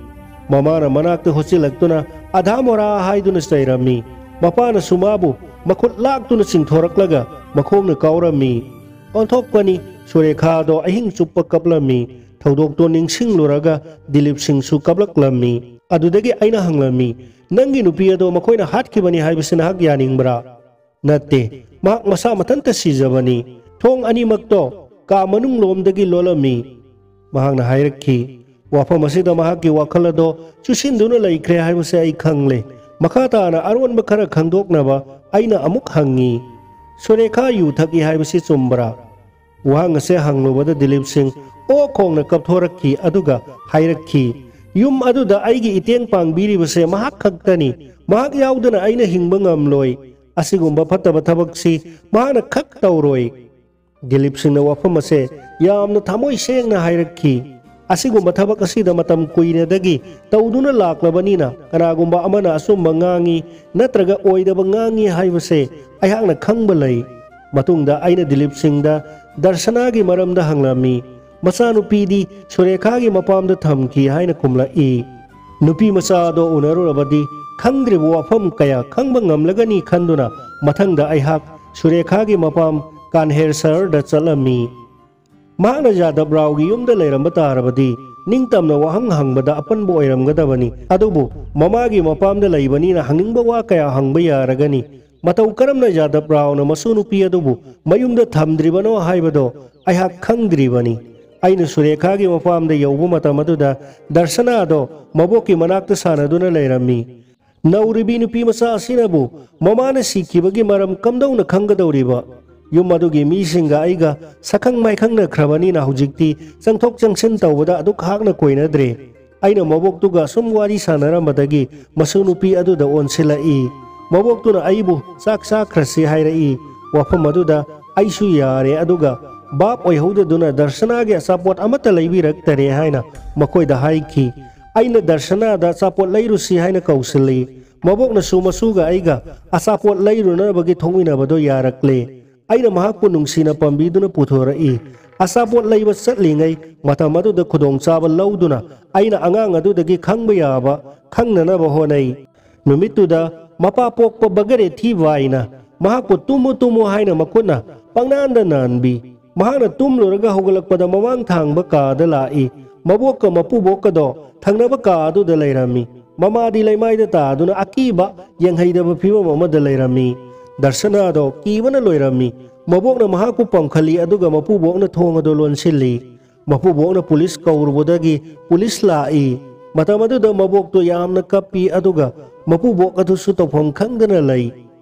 ꯃꯃꯥꯅ ꯃꯅꯥꯛꯇ ꯍꯣꯠꯆꯤꯜꯂꯛꯇꯨꯅ "ꯑꯙꯥ ꯃꯣꯔꯥ" ꯍꯥꯏꯗꯨꯅ ꯆꯩꯔꯝꯃꯤ꯫ ꯃꯄꯥꯅꯁꯨ ꯃꯥꯕꯨ ꯃꯈꯨꯠ ꯂꯥꯛꯇꯨꯅ ꯆꯤꯡꯊꯣꯔꯛꯂꯒ ꯃꯈꯣꯡꯅ ꯀꯥꯎꯔꯝꯃꯤ꯫ ꯑꯣꯟꯊꯣꯛꯄꯅꯤ, ꯁꯨꯔꯦꯈꯥꯗꯣ ꯑꯍꯤꯡ ꯆꯨꯞꯄ ꯀꯞꯂꯝꯃꯤ꯫ ꯊꯧꯗꯣꯛꯇꯣ ꯅꯤꯡꯁꯤꯡꯂꯨꯔꯒ ꯗꯤꯂꯤꯞ ꯁꯤꯡꯁꯨ ꯀꯞꯂꯛꯂꯝꯃꯤ꯫ ꯑꯗꯨꯗꯒꯤ ꯑꯩꯅ ꯍꯪꯂꯝꯃꯤ, "ꯅꯪꯒꯤ ꯅꯨꯄꯤ ꯑꯗꯣ ꯃꯈꯣꯏꯅ ꯍꯥꯠꯈꯤꯕꯅꯤ ꯍꯥꯏꯕꯁꯤ ꯅꯍꯥꯛ ꯌꯥꯅꯤꯡꯕ꯭ꯔꯥ?" "ꯅꯠꯇꯦ, ꯃꯍꯥꯛ ꯃꯁꯥ ꯃꯊꯟꯇ ꯁꯤꯖꯕꯅꯤ꯫ ꯊꯣꯡ ꯑꯅꯤꯃꯛꯇꯣ ꯀꯥ ꯃꯅꯨꯡ ꯂꯣꯝꯗꯒꯤ ꯂꯣꯜꯂꯝꯃꯤ", ꯃꯍꯥꯛꯅ ꯍꯥꯏꯔꯛꯈꯤ꯫ ꯋꯥꯐꯝ ꯑꯁꯤꯗ ꯃꯍꯥꯛꯀꯤ ꯋꯥꯈꯜ ꯑꯗꯣ ꯆꯨꯁꯤꯟꯗꯨꯅ ꯂꯩꯈ꯭ꯔꯦ ꯍꯥꯏꯕꯁꯦ ꯑꯩ ꯈꯪꯂꯦ꯫ ꯃꯈꯥ ꯇꯥꯅ ꯑꯔꯣꯟꯕ ꯈꯔ ꯈꯪꯗꯣꯛꯅꯕ ꯑꯩꯅ ꯑꯃꯨꯛ ꯍꯪꯉꯤ, "ꯁꯨꯔꯦꯈꯥ ꯌꯨ ꯊꯛꯏ ꯍꯥꯏꯕꯁꯤ ꯆꯨꯝꯕ꯭ꯔꯥ?" ꯋꯥꯍꯪ ꯑꯁꯦ ꯍꯪꯂꯨꯕꯗ ꯗꯤꯂꯤꯞ ꯁꯤꯡ ꯑꯣ ꯈꯣꯡꯅ ꯀꯞꯊꯣꯔꯛꯈꯤ, ꯑꯗꯨꯒ ꯍꯥꯏꯔꯛꯈꯤ, "ꯌꯨꯝ ꯑꯗꯨꯗ ꯑꯩꯒꯤ ꯏꯇꯦꯡ ꯄꯥꯡꯕꯤꯔꯤꯕꯁꯦ ꯃꯍꯥꯛ ꯈꯛꯇꯅꯤ꯫ ꯃꯍꯥꯛ ꯌꯥꯎꯗꯅ ꯑꯩꯅ ꯍꯤꯡꯕ ꯉꯝꯂꯣꯏ꯫ ꯑꯁꯤꯒꯨꯝꯕ ꯐꯠꯇꯕ ꯊꯕꯛꯁꯤ ꯃꯍꯥꯛꯅ ꯈꯛ ꯇꯧꯔꯣꯏ"꯫ ꯗꯤꯂꯤꯞ ꯁꯤꯡꯅ ꯋꯥꯐꯝ ꯑꯁꯦ ꯌꯥꯝꯅ ꯊꯃꯣꯏ ꯁꯦꯡꯅ ꯍꯥꯏꯔꯛꯈꯤ꯫ "ꯑꯁꯤꯒꯨꯝꯕ ꯊꯕꯛ ꯑꯁꯤꯗ ꯃꯇꯝ ꯀꯨꯏꯅꯗꯒꯤ ꯇꯧꯗꯨꯅ ꯂꯥꯛꯂꯕꯅꯤꯅ ꯀꯅꯥꯒꯨꯝꯕ ꯑꯃꯅ ꯑꯆꯨꯝꯕ ꯉꯥꯡꯉꯤ ꯅꯠꯇ꯭ꯔꯒ ꯑꯣꯏꯗꯕ ꯉꯥꯡꯉꯤ ꯍꯥꯏꯕꯁꯦ ꯑꯩꯍꯥꯛꯅ ꯈꯪꯕ ꯂꯩ"꯫ ꯃꯇꯨꯡꯗ ꯑꯩꯅ ꯗꯤꯂꯤꯞ ꯁꯤꯡꯗ ꯗꯔꯁꯅꯥꯒꯤ ꯃꯔꯝꯗ ꯍꯪꯂꯝꯃꯤ꯫ "ꯃꯆꯥꯅꯨꯄꯤꯗꯤ ꯁꯨꯔꯦꯈꯥꯒꯤ ꯃꯄꯥꯝꯗ ꯊꯝꯈꯤ" ꯍꯥꯏꯅ ꯈꯨꯝꯂꯛꯏ꯫ ꯅꯨꯄꯤ ꯃꯆꯥ ꯑꯗꯣ ꯎꯅꯔꯨꯔꯕꯗꯤ ꯈꯪꯗ꯭ꯔꯤꯕ ꯋꯥꯐꯝ ꯀꯌꯥ ꯈꯪꯕ ꯉꯝꯂꯒꯅꯤ ꯈꯟꯗꯨꯅ ꯃꯊꯪꯗ ꯑꯩꯍꯥꯛ ꯁꯨꯔꯦꯈꯥꯒꯤ ꯃꯄꯥꯝ ꯀꯥꯟꯍꯦꯔ ꯁꯍꯔꯗ ꯆꯠꯂꯝꯃꯤ꯫ ꯃꯍꯥꯛꯅ ꯌꯥꯗꯕ ꯔꯥꯎꯒꯤ ꯌꯨꯝꯗ ꯂꯩꯔꯝꯕ ꯇꯥꯔꯕꯗꯤ ꯅꯤꯡꯇꯝꯅ ꯋꯥꯍꯪ ꯍꯪꯕꯗ ꯑꯄꯟꯕ ꯑꯣꯏꯔꯝꯒꯗꯕꯅꯤ꯫ ꯑꯗꯨꯕꯨ ꯃꯃꯥꯒꯤ ꯃꯄꯥꯝꯗ ꯂꯩꯕꯅꯤꯅ ꯍꯪꯅꯤꯡꯕ ꯋꯥ ꯀꯌꯥ ꯍꯪꯕ ꯌꯥꯔꯒꯅꯤ꯫ ꯃꯇꯧ ꯀꯔꯝꯅ ꯌꯥꯗꯕ ꯔꯥꯎꯅ ꯃꯁꯨ ꯅꯨꯄꯤ ꯑꯗꯨꯕꯨ ꯃꯌꯨꯝꯗ ꯊꯝꯗ꯭ꯔꯤꯕꯅꯣ ꯍꯥꯏꯕꯗꯣ ꯑꯩꯍꯥꯛ ꯈꯪꯗ꯭ꯔꯤꯕꯅꯤ꯫ ꯑꯩꯅ ꯁꯨꯔꯦꯈꯥꯒꯤ ꯃꯄꯥꯝꯗ ꯌꯧꯕ ꯃꯇꯝ ꯑꯗꯨꯗ ꯗꯔꯁꯅꯥꯗꯣ ꯃꯕꯣꯛꯀꯤ ꯃꯅꯥꯛꯇ ꯁꯥꯟꯅꯗꯨꯅ ꯂꯩꯔꯝꯃꯤ꯫ ꯅꯧꯔꯤꯕꯤ ꯅꯨꯄꯤ ꯃꯆꯥ ꯑꯁꯤꯅꯕꯨ ꯃꯃꯥꯅ ꯁꯤꯈꯤꯕꯒꯤ ꯃꯔꯝ ꯀꯝꯗꯧꯅ ꯈꯪꯒꯗꯧꯔꯤꯕ? ꯌꯨꯝ ꯑꯗꯨꯒꯤ ꯃꯤꯁꯤꯡꯒ ꯑꯩꯒ ꯁꯛꯈꯪ ꯃꯥꯏꯈꯪꯅꯈ꯭ꯔꯕꯅꯤꯅ ꯍꯧꯖꯤꯛꯇꯤ ꯆꯪꯊꯣꯛ ꯆꯪꯁꯤꯟ ꯇꯧꯕꯗ ꯑꯗꯨꯛ ꯍꯥꯛꯅ ꯀꯣꯏꯅꯗ꯭ꯔꯦ꯫ ꯑꯩꯅ ꯃꯕꯣꯛꯇꯨꯒ ꯁꯨꯝ ꯋꯥꯔꯤ ꯁꯥꯟꯅꯔꯝꯕꯗꯒꯤ ꯃꯁꯨ ꯅꯨꯄꯤ ꯑꯗꯨꯗ ꯑꯣꯟꯁꯤꯜꯂꯛꯏ꯫ ꯃꯕꯣꯛꯇꯨꯅ ꯑꯩꯕꯨ ꯆꯥꯛ ꯆꯥꯈ꯭ꯔꯁꯤ ꯍꯥꯏꯔꯛꯏ꯫ ꯋꯥꯐꯝ ꯑꯗꯨꯗ ꯑꯩꯁꯨ ꯌꯥꯔꯦ, ꯑꯗꯨꯒ ꯚꯥꯞ ꯑꯣꯏꯍꯧꯗꯗꯨꯅ ꯗꯔꯁꯅꯥꯒꯤ ꯑꯆꯥꯄꯣꯠ ꯑꯃꯠꯇ ꯂꯩꯕꯤꯔꯛꯇꯔꯦ ꯍꯥꯏꯅ ꯃꯈꯣꯏꯗ ꯍꯥꯏꯈꯤ꯫ ꯑꯩꯅ ꯗꯔꯁꯅꯥꯗ ꯑꯆꯥꯄꯣꯠ ꯂꯩꯔꯨꯁꯤ ꯍꯥꯏꯅ ꯀꯧꯁꯤꯜꯂꯤ꯫ ꯃꯕꯣꯛꯅꯁꯨ ꯃꯁꯨꯒ ꯑꯩꯒ ꯑꯆꯥꯄꯣꯠ ꯂꯩꯔꯨꯅꯕꯒꯤ ꯊꯣꯛꯃꯤꯟꯅꯕꯗꯣ ꯌꯥꯔꯛꯂꯦ꯫ ꯑꯩꯅ ꯃꯍꯥꯛꯄꯨ ꯅꯨꯡꯁꯤꯅ ꯄꯥꯝꯕꯤꯗꯨꯅ ꯄꯨꯊꯣꯔꯛꯏ꯫ ꯑꯆꯥꯄꯣꯠ ꯂꯩꯕ ꯆꯠꯂꯤꯉꯩ ꯃꯇꯝ ꯑꯗꯨꯗ ꯈꯨꯗꯣꯡꯆꯥꯕ ꯂꯧꯗꯨꯅ ꯑꯩꯅ ꯑꯉꯥꯡ ꯑꯗꯨꯗꯒꯤ ꯈꯪꯕ ꯌꯥꯕ ꯈꯪꯅꯅꯕ ꯍꯣꯠꯅꯩ꯫ ꯅꯨꯃꯤꯠꯇꯨꯗ ꯃꯄꯥ ꯄꯣꯛꯄ ꯕꯒꯔꯦꯊꯤ ꯚꯥꯏꯅ ꯃꯍꯥꯛꯄꯨ "ꯇꯨꯝꯃꯨ, ꯇꯨꯝꯃꯨ" ꯍꯥꯏꯅ ꯃꯈꯨꯠꯅ ꯄꯪꯅꯥꯟꯗ ꯅꯥꯟꯕꯤ꯫ ꯃꯍꯥꯛꯅ ꯇꯨꯝꯂꯨꯔꯒ ꯍꯧꯒꯠꯂꯛꯄꯗ ꯃꯃꯥꯡ ꯊꯪꯕ ꯀꯥꯗ ꯂꯥꯛꯏ꯫ ꯃꯕꯣꯛꯀ ꯃꯄꯨꯕꯣꯛꯀꯗꯣ ꯊꯪꯅꯕ ꯀꯥ ꯑꯗꯨꯗ ꯂꯩꯔꯝꯃꯤ꯫ ꯃꯃꯥꯗꯤ ꯂꯩꯃꯥꯏꯗ ꯇꯥꯗꯨꯅ ꯑꯀꯤꯕ ꯌꯦꯡꯍꯩꯗꯕ ꯐꯤꯕꯝ ꯑꯃꯗ ꯂꯩꯔꯝꯃꯤ꯫ ꯗꯔꯁꯅꯥꯗꯣ ꯀꯤꯕꯅ ꯂꯣꯏꯔꯝꯃꯤ꯫ ꯃꯕꯣꯛꯅ ꯃꯍꯥꯛꯄꯨ ꯄꯝꯈꯠꯂꯤ, ꯑꯗꯨꯒ ꯃꯄꯨꯕꯣꯛꯅ ꯊꯣꯡ ꯑꯗꯨ ꯂꯣꯟꯁꯤꯜꯂꯤ꯫ ꯃꯄꯨꯕꯣꯛꯅ ꯄꯨꯂꯤꯁ ꯀꯧꯔꯨꯕꯗꯒꯤ ꯄꯨꯂꯤꯁ ꯂꯥꯛꯏ꯫ ꯃꯇꯝ ꯑꯗꯨꯗ ꯃꯕꯣꯛꯇꯨ ꯌꯥꯝꯅ ꯀꯞꯄꯤ, ꯑꯗꯨꯒ ꯃꯄꯨꯕꯣꯛ ꯑꯗꯨꯁꯨ ꯇꯧꯐꯝ ꯈꯪꯗꯅ ꯂꯩ꯫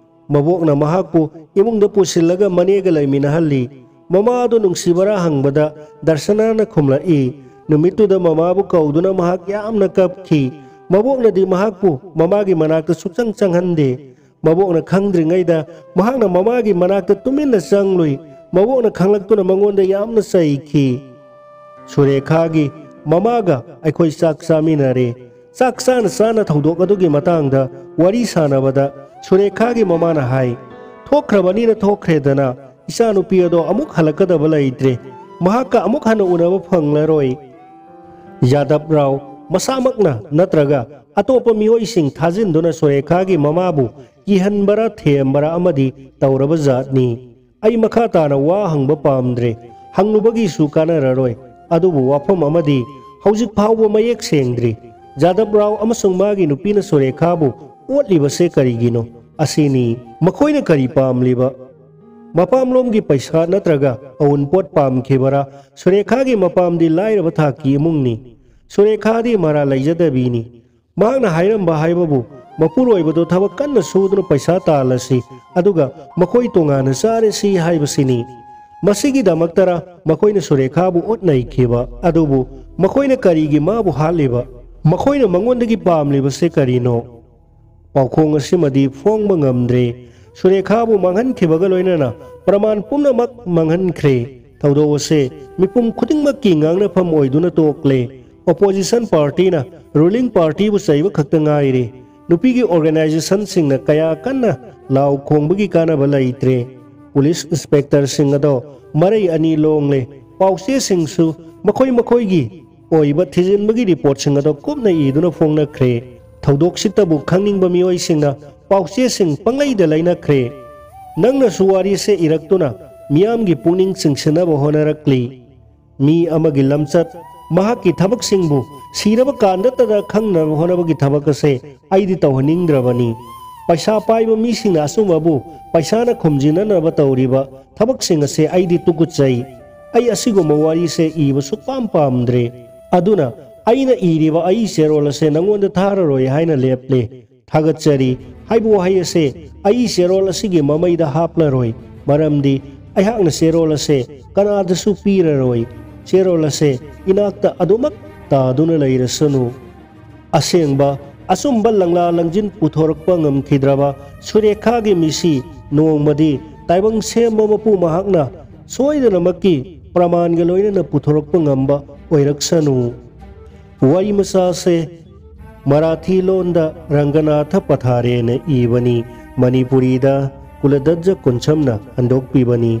ꯃꯕꯣꯛꯅ ꯃꯍꯥꯛꯄꯨ ꯏꯃꯨꯡꯗ ꯄꯨꯁꯤꯜꯂꯒ ꯃꯅꯦꯒ ꯂꯩꯃꯤꯟꯅꯍꯜꯂꯤ꯫ ꯃꯃꯥ ꯑꯗꯨ ꯅꯨꯡꯁꯤꯕꯔꯥ ꯍꯪꯕꯗ ꯗꯔꯁꯅꯥꯅ ꯈꯨꯝꯂꯛꯏ, ꯅꯨꯃꯤꯠꯇꯨꯗ ꯃꯃꯥꯕꯨ ꯀꯧꯗꯨꯅ ꯃꯍꯥꯛ ꯌꯥꯝꯅ ꯀꯞꯈꯤ꯫ ꯃꯕꯣꯛꯅꯗꯤ ꯃꯍꯥꯛꯄꯨ ꯃꯃꯥꯒꯤ ꯃꯅꯥꯛꯇ ꯁꯨꯛꯆꯪ ꯆꯪꯍꯟꯗꯦ꯫ ꯃꯕꯣꯛꯅ ꯈꯪꯗ꯭ꯔꯤꯉꯩꯗ ꯃꯍꯥꯛꯅ ꯃꯃꯥꯒꯤ ꯃꯅꯥꯛꯇ ꯇꯨꯃꯤꯟꯅ ꯆꯪꯂꯨꯏ꯫ ꯃꯕꯣꯛꯅ ꯈꯪꯂꯛꯇꯨꯅ ꯃꯉꯣꯟꯗ ꯌꯥꯝꯅ ꯆꯩꯈꯤ꯫ ꯁꯨꯔꯦꯈꯥꯒꯤ ꯃꯃꯥꯒ ꯑꯩꯈꯣꯏ ꯆꯥꯛ ꯆꯥꯃꯤꯟꯅꯔꯦ꯫ ꯆꯥꯛ ꯆꯥꯅ ꯆꯥꯅ ꯊꯧꯗꯣꯛ ꯑꯗꯨꯒꯤ ꯃꯇꯥꯡꯗ ꯋꯥꯔꯤ ꯁꯥꯟꯅꯕꯗ ꯁꯨꯔꯦꯈꯥꯒꯤ ꯃꯃꯥꯅ ꯍꯥꯏ, "ꯊꯣꯛꯈ꯭ꯔꯕꯅꯤꯅ ꯊꯣꯛꯈ꯭ꯔꯦꯗꯅ, ꯏꯆꯥꯅꯨꯄꯤ ꯑꯗꯣ ꯑꯃꯨꯛ ꯍꯜꯂꯛꯀꯗꯕ ꯂꯩꯇ꯭ꯔꯦ, ꯃꯍꯥꯛꯀ ꯑꯃꯨꯛ ꯍꯟꯅ ꯎꯅꯕ ꯐꯪꯂꯔꯣꯏ"꯫ ꯌꯥꯗꯕ ꯔꯥꯎ ꯃꯁꯥꯃꯛꯅ ꯅꯠꯇ꯭ꯔꯒ ꯑꯇꯣꯞꯄ ꯃꯤꯑꯣꯏꯁꯤꯡ ꯊꯥꯖꯤꯟꯗꯨꯅ ꯁꯨꯔꯦꯈꯥꯒꯤ ꯃꯃꯥꯕꯨ ꯀꯤꯍꯟꯕꯔꯥ ꯊꯦꯝꯕꯔꯥ ꯑꯃꯗꯤ ꯇꯧꯔꯕ ꯖꯥꯠꯅꯤ꯫ ꯑꯩ ꯃꯈꯥ ꯇꯥꯅ ꯋꯥ ꯍꯪꯕ ꯄꯥꯝꯗ꯭ꯔꯦ꯫ ꯍꯪꯂꯨꯕꯒꯤꯁꯨ ꯀꯥꯟꯅꯔꯔꯣꯏ꯫ ꯑꯗꯨꯕꯨ ꯋꯥꯐꯝ ꯑꯃꯗꯤ ꯍꯧꯖꯤꯛ ꯐꯥꯎꯕ ꯃꯌꯦꯛ ꯁꯦꯡꯗ꯭ꯔꯤ꯫ ꯌꯥꯗꯕ ꯔꯥꯎ ꯑꯃꯁꯨꯡ ꯃꯥꯒꯤ ꯅꯨꯄꯤꯅ ꯁꯨꯔꯦꯈꯥꯕꯨ ꯑꯣꯠꯂꯤꯕꯁꯦ ꯀꯔꯤꯒꯤꯅꯣ? ꯑꯁꯤꯅꯤ꯫ ꯃꯈꯣꯏꯅ ꯀꯔꯤ ꯄꯥꯝꯂꯤꯕ? ꯃꯄꯥꯝꯂꯣꯝꯒꯤ ꯄꯩꯁꯥ ꯅꯠꯇ꯭ꯔꯒ ꯑꯎꯟꯄꯣꯠ ꯄꯥꯝꯈꯤꯕꯔꯥ? ꯁꯨꯔꯦꯈꯥꯒꯤ ꯃꯄꯥꯝꯗꯤ ꯂꯥꯏꯔꯕ ꯊꯥꯛꯀꯤ ꯏꯃꯨꯡꯅꯤ꯫ ꯁꯨꯔꯦꯈꯥꯗꯤ ꯃꯔꯥ ꯂꯩꯖꯗꯕꯤꯅꯤ꯫ ꯃꯍꯥꯛꯅ ꯍꯥꯏꯔꯝꯕ ꯍꯥꯏꯕꯕꯨ, ꯃꯄꯨꯔꯣꯏꯕꯗꯨ ꯊꯕꯛ ꯀꯟꯅ ꯁꯨꯗꯨꯅ ꯄꯩꯁꯥ ꯇꯥꯜꯂꯁꯤ, ꯑꯗꯨꯒ ꯃꯈꯣꯏ ꯇꯣꯉꯥꯟꯅ ꯆꯥꯔꯁꯤ ꯍꯥꯏꯕꯁꯤꯅꯤ꯫ ꯃꯁꯤꯒꯤꯗꯃꯛꯇꯔ ꯃꯈꯣꯏꯅ ꯁꯨꯔꯦꯈꯥꯕꯨ ꯑꯣꯠꯅꯩꯈꯤꯕ? ꯑꯗꯨꯕꯨ ꯃꯈꯣꯏꯅ ꯀꯔꯤꯒꯤ ꯃꯥꯕꯨ ꯍꯥꯠꯂꯤꯕ? ꯃꯈꯣꯏꯅ ꯃꯉꯣꯟꯗꯒꯤ ꯄꯥꯝꯂꯤꯕꯁꯦ ꯀꯔꯤꯅꯣ? ꯄꯥꯎꯈꯣꯡ ꯑꯁꯤꯃꯗꯤ ꯐꯣꯡꯕ ꯉꯝꯗ꯭ꯔꯦ꯫ ꯁꯨꯔꯦꯈꯥꯕꯨ ꯃꯥꯡꯍꯟꯈꯤꯕꯒ ꯂꯣꯏꯅꯅ ꯄ꯭ꯔꯃꯥꯟ ꯄꯨꯝꯅꯃꯛ ꯃꯥꯡꯍꯟꯈ꯭ꯔꯦ꯫ ꯊꯧꯗꯣꯛ ꯑꯁꯦ ꯃꯤꯄꯨꯝ ꯈꯨꯗꯤꯡꯃꯛꯀꯤ ꯉꯥꯡꯅꯐꯝ ꯑꯣꯏꯗꯨꯅ ꯇꯣꯛꯂꯦ꯫ ꯑꯣꯄꯣꯖꯤꯁꯟ ꯄꯥꯔꯇꯤꯅ ꯔꯨꯂꯤꯡ ꯄꯥꯔꯇꯤꯕꯨ ꯆꯩꯕ ꯈꯛꯇ ꯉꯥꯏꯔꯦ꯫ ꯅꯨꯄꯤꯒꯤ ꯑꯣꯔꯒꯅꯥꯏꯖꯦꯁꯟꯁꯤꯡꯅ ꯀꯌꯥ ꯀꯟꯅ ꯂꯥꯎ ꯈꯣꯡꯕꯒꯤ ꯀꯥꯟꯅꯕ ꯂꯩꯇ꯭ꯔꯦ꯫ ꯄꯨꯂꯤꯁ ꯏꯟꯁꯄꯦꯛꯇꯔꯁꯤꯡ ꯑꯗꯣ ꯃꯔꯩ ꯑꯅꯤ ꯂꯣꯡꯂꯦ꯫ ꯄꯥꯎꯆꯦꯁꯤꯡꯁꯨ ꯃꯈꯣꯏ ꯃꯈꯣꯏꯒꯤ ꯑꯣꯏꯕ ꯊꯤꯖꯤꯟꯕꯒꯤ ꯔꯤꯄꯣꯔꯠꯁꯤꯡ ꯑꯗꯣ ꯀꯨꯞꯅ ꯏꯗꯨꯅ ꯐꯣꯡꯅꯈ꯭ꯔꯦ꯫ ꯊꯧꯗꯣꯛꯁꯤꯇꯕꯨ ꯈꯪꯅꯤꯡꯕ ꯃꯤꯑꯣꯏꯁꯤꯡꯅ ꯄꯥꯎꯆꯦꯁꯤꯡ ꯄꯪꯂꯩꯗ ꯂꯩꯅꯈ꯭ꯔꯦ꯫ ꯅꯪꯅꯁꯨ ꯋꯥꯔꯤꯁꯦ ꯏꯔꯛꯇꯨꯅ ꯃꯤꯌꯥꯝꯒꯤ ꯄꯨꯛꯅꯤꯡ ꯆꯤꯡꯁꯤꯟꯅꯕ ꯍꯣꯠꯅꯔꯛꯂꯤ꯫ ꯃꯤ ꯑꯃꯒꯤ ꯂꯝꯆꯠ, ꯃꯍꯥꯛꯀꯤ ꯊꯕꯛꯁꯤꯡꯕꯨ ꯁꯤꯔꯕ ꯀꯥꯟꯗꯇꯗ ꯈꯪꯅꯕ ꯍꯣꯠꯅꯕꯒꯤ ꯊꯕꯛ ꯑꯁꯦ ꯑꯩꯗꯤ ꯇꯧꯍꯟꯅꯤꯡꯗ꯭ꯔꯕꯅꯤ꯫ ꯄꯩꯁꯥ ꯄꯥꯏꯕ ꯃꯤꯁꯤꯡꯅ ꯑꯆꯨꯝꯕꯕꯨ ꯄꯩꯁꯥꯅ ꯈꯨꯝꯖꯤꯟꯅꯅꯕ ꯇꯧꯔꯤꯕ ꯊꯕꯛꯁꯤꯡ ꯑꯁꯦ ꯑꯩꯗꯤ ꯇꯨꯀꯨꯠꯆꯩ꯫ ꯑꯩ ꯑꯁꯤꯒꯨꯝꯕ ꯋꯥꯔꯤꯁꯦ ꯏꯕ ꯁꯨꯛꯄꯥꯝ ꯄꯥꯝꯗ꯭ꯔꯦ꯫ ꯑꯗꯨꯅ ꯑꯩꯅ ꯏꯔꯤꯕ ꯑꯩ ꯆꯦꯔꯣꯜ ꯑꯁꯦ ꯅꯉꯣꯟꯗ ꯊꯥꯔꯔꯣꯏ ꯍꯥꯏꯅ ꯂꯦꯞꯂꯦ꯫ ꯊꯥꯒꯠꯆꯔꯤ ꯍꯥꯏꯕ ꯋꯥꯍꯩ ꯑꯁꯦ ꯑꯩ ꯆꯦꯔꯣꯜ ꯑꯁꯤꯒꯤ ꯃꯃꯩꯗ ꯍꯥꯞꯂꯔꯣꯏ, ꯃꯔꯝꯗꯤ ꯑꯩꯍꯥꯛꯅ ꯆꯦꯔꯣꯜ ꯑꯁꯦ ꯀꯅꯥꯗꯁꯨ ꯄꯤꯔꯔꯣꯏ꯫ ꯆꯦꯔꯣꯜ ꯑꯁꯦ ꯏꯅꯥꯛꯇ ꯑꯗꯨꯃꯛ ꯇꯥꯗꯨꯅ ꯂꯩꯔꯁꯅꯨ꯫ ꯑꯁꯦꯡꯕ ꯑꯆꯨꯝꯕ ꯂꯪꯂꯥ ꯂꯪꯖꯤꯟ ꯄꯨꯊꯣꯔꯛꯄ ꯉꯝꯈꯤꯗ꯭ꯔꯕ ꯁꯨꯔꯦꯈꯥꯒꯤ ꯃꯤꯁꯤ ꯅꯣꯡꯃꯗꯤ ꯇꯥꯏꯕꯪ ꯁꯦꯝꯕ ꯃꯄꯨ ꯃꯍꯥꯛꯅ ꯁꯣꯏꯗꯅꯃꯛꯀꯤ ꯄ꯭ꯔꯃꯥꯟꯒ ꯂꯣꯏꯅꯅ ꯄꯨꯊꯣꯔꯛꯄ ꯉꯝꯕ ꯑꯣꯏꯔꯛꯁꯅꯨ꯫ ꯋꯥꯔꯤ ꯃꯆꯥꯁꯦ ꯃꯔꯥꯊꯤ ꯂꯣꯟꯗ ꯔꯪꯒꯅꯥꯊ ꯄꯊꯥꯔꯦꯅ ꯏꯕꯅꯤ, ꯃꯅꯤꯄꯨꯔꯤꯗ ꯀꯨꯂꯗꯖ ꯀꯨꯟꯁꯝꯅ ꯍꯟꯗꯣꯛꯄꯤꯕꯅꯤ꯫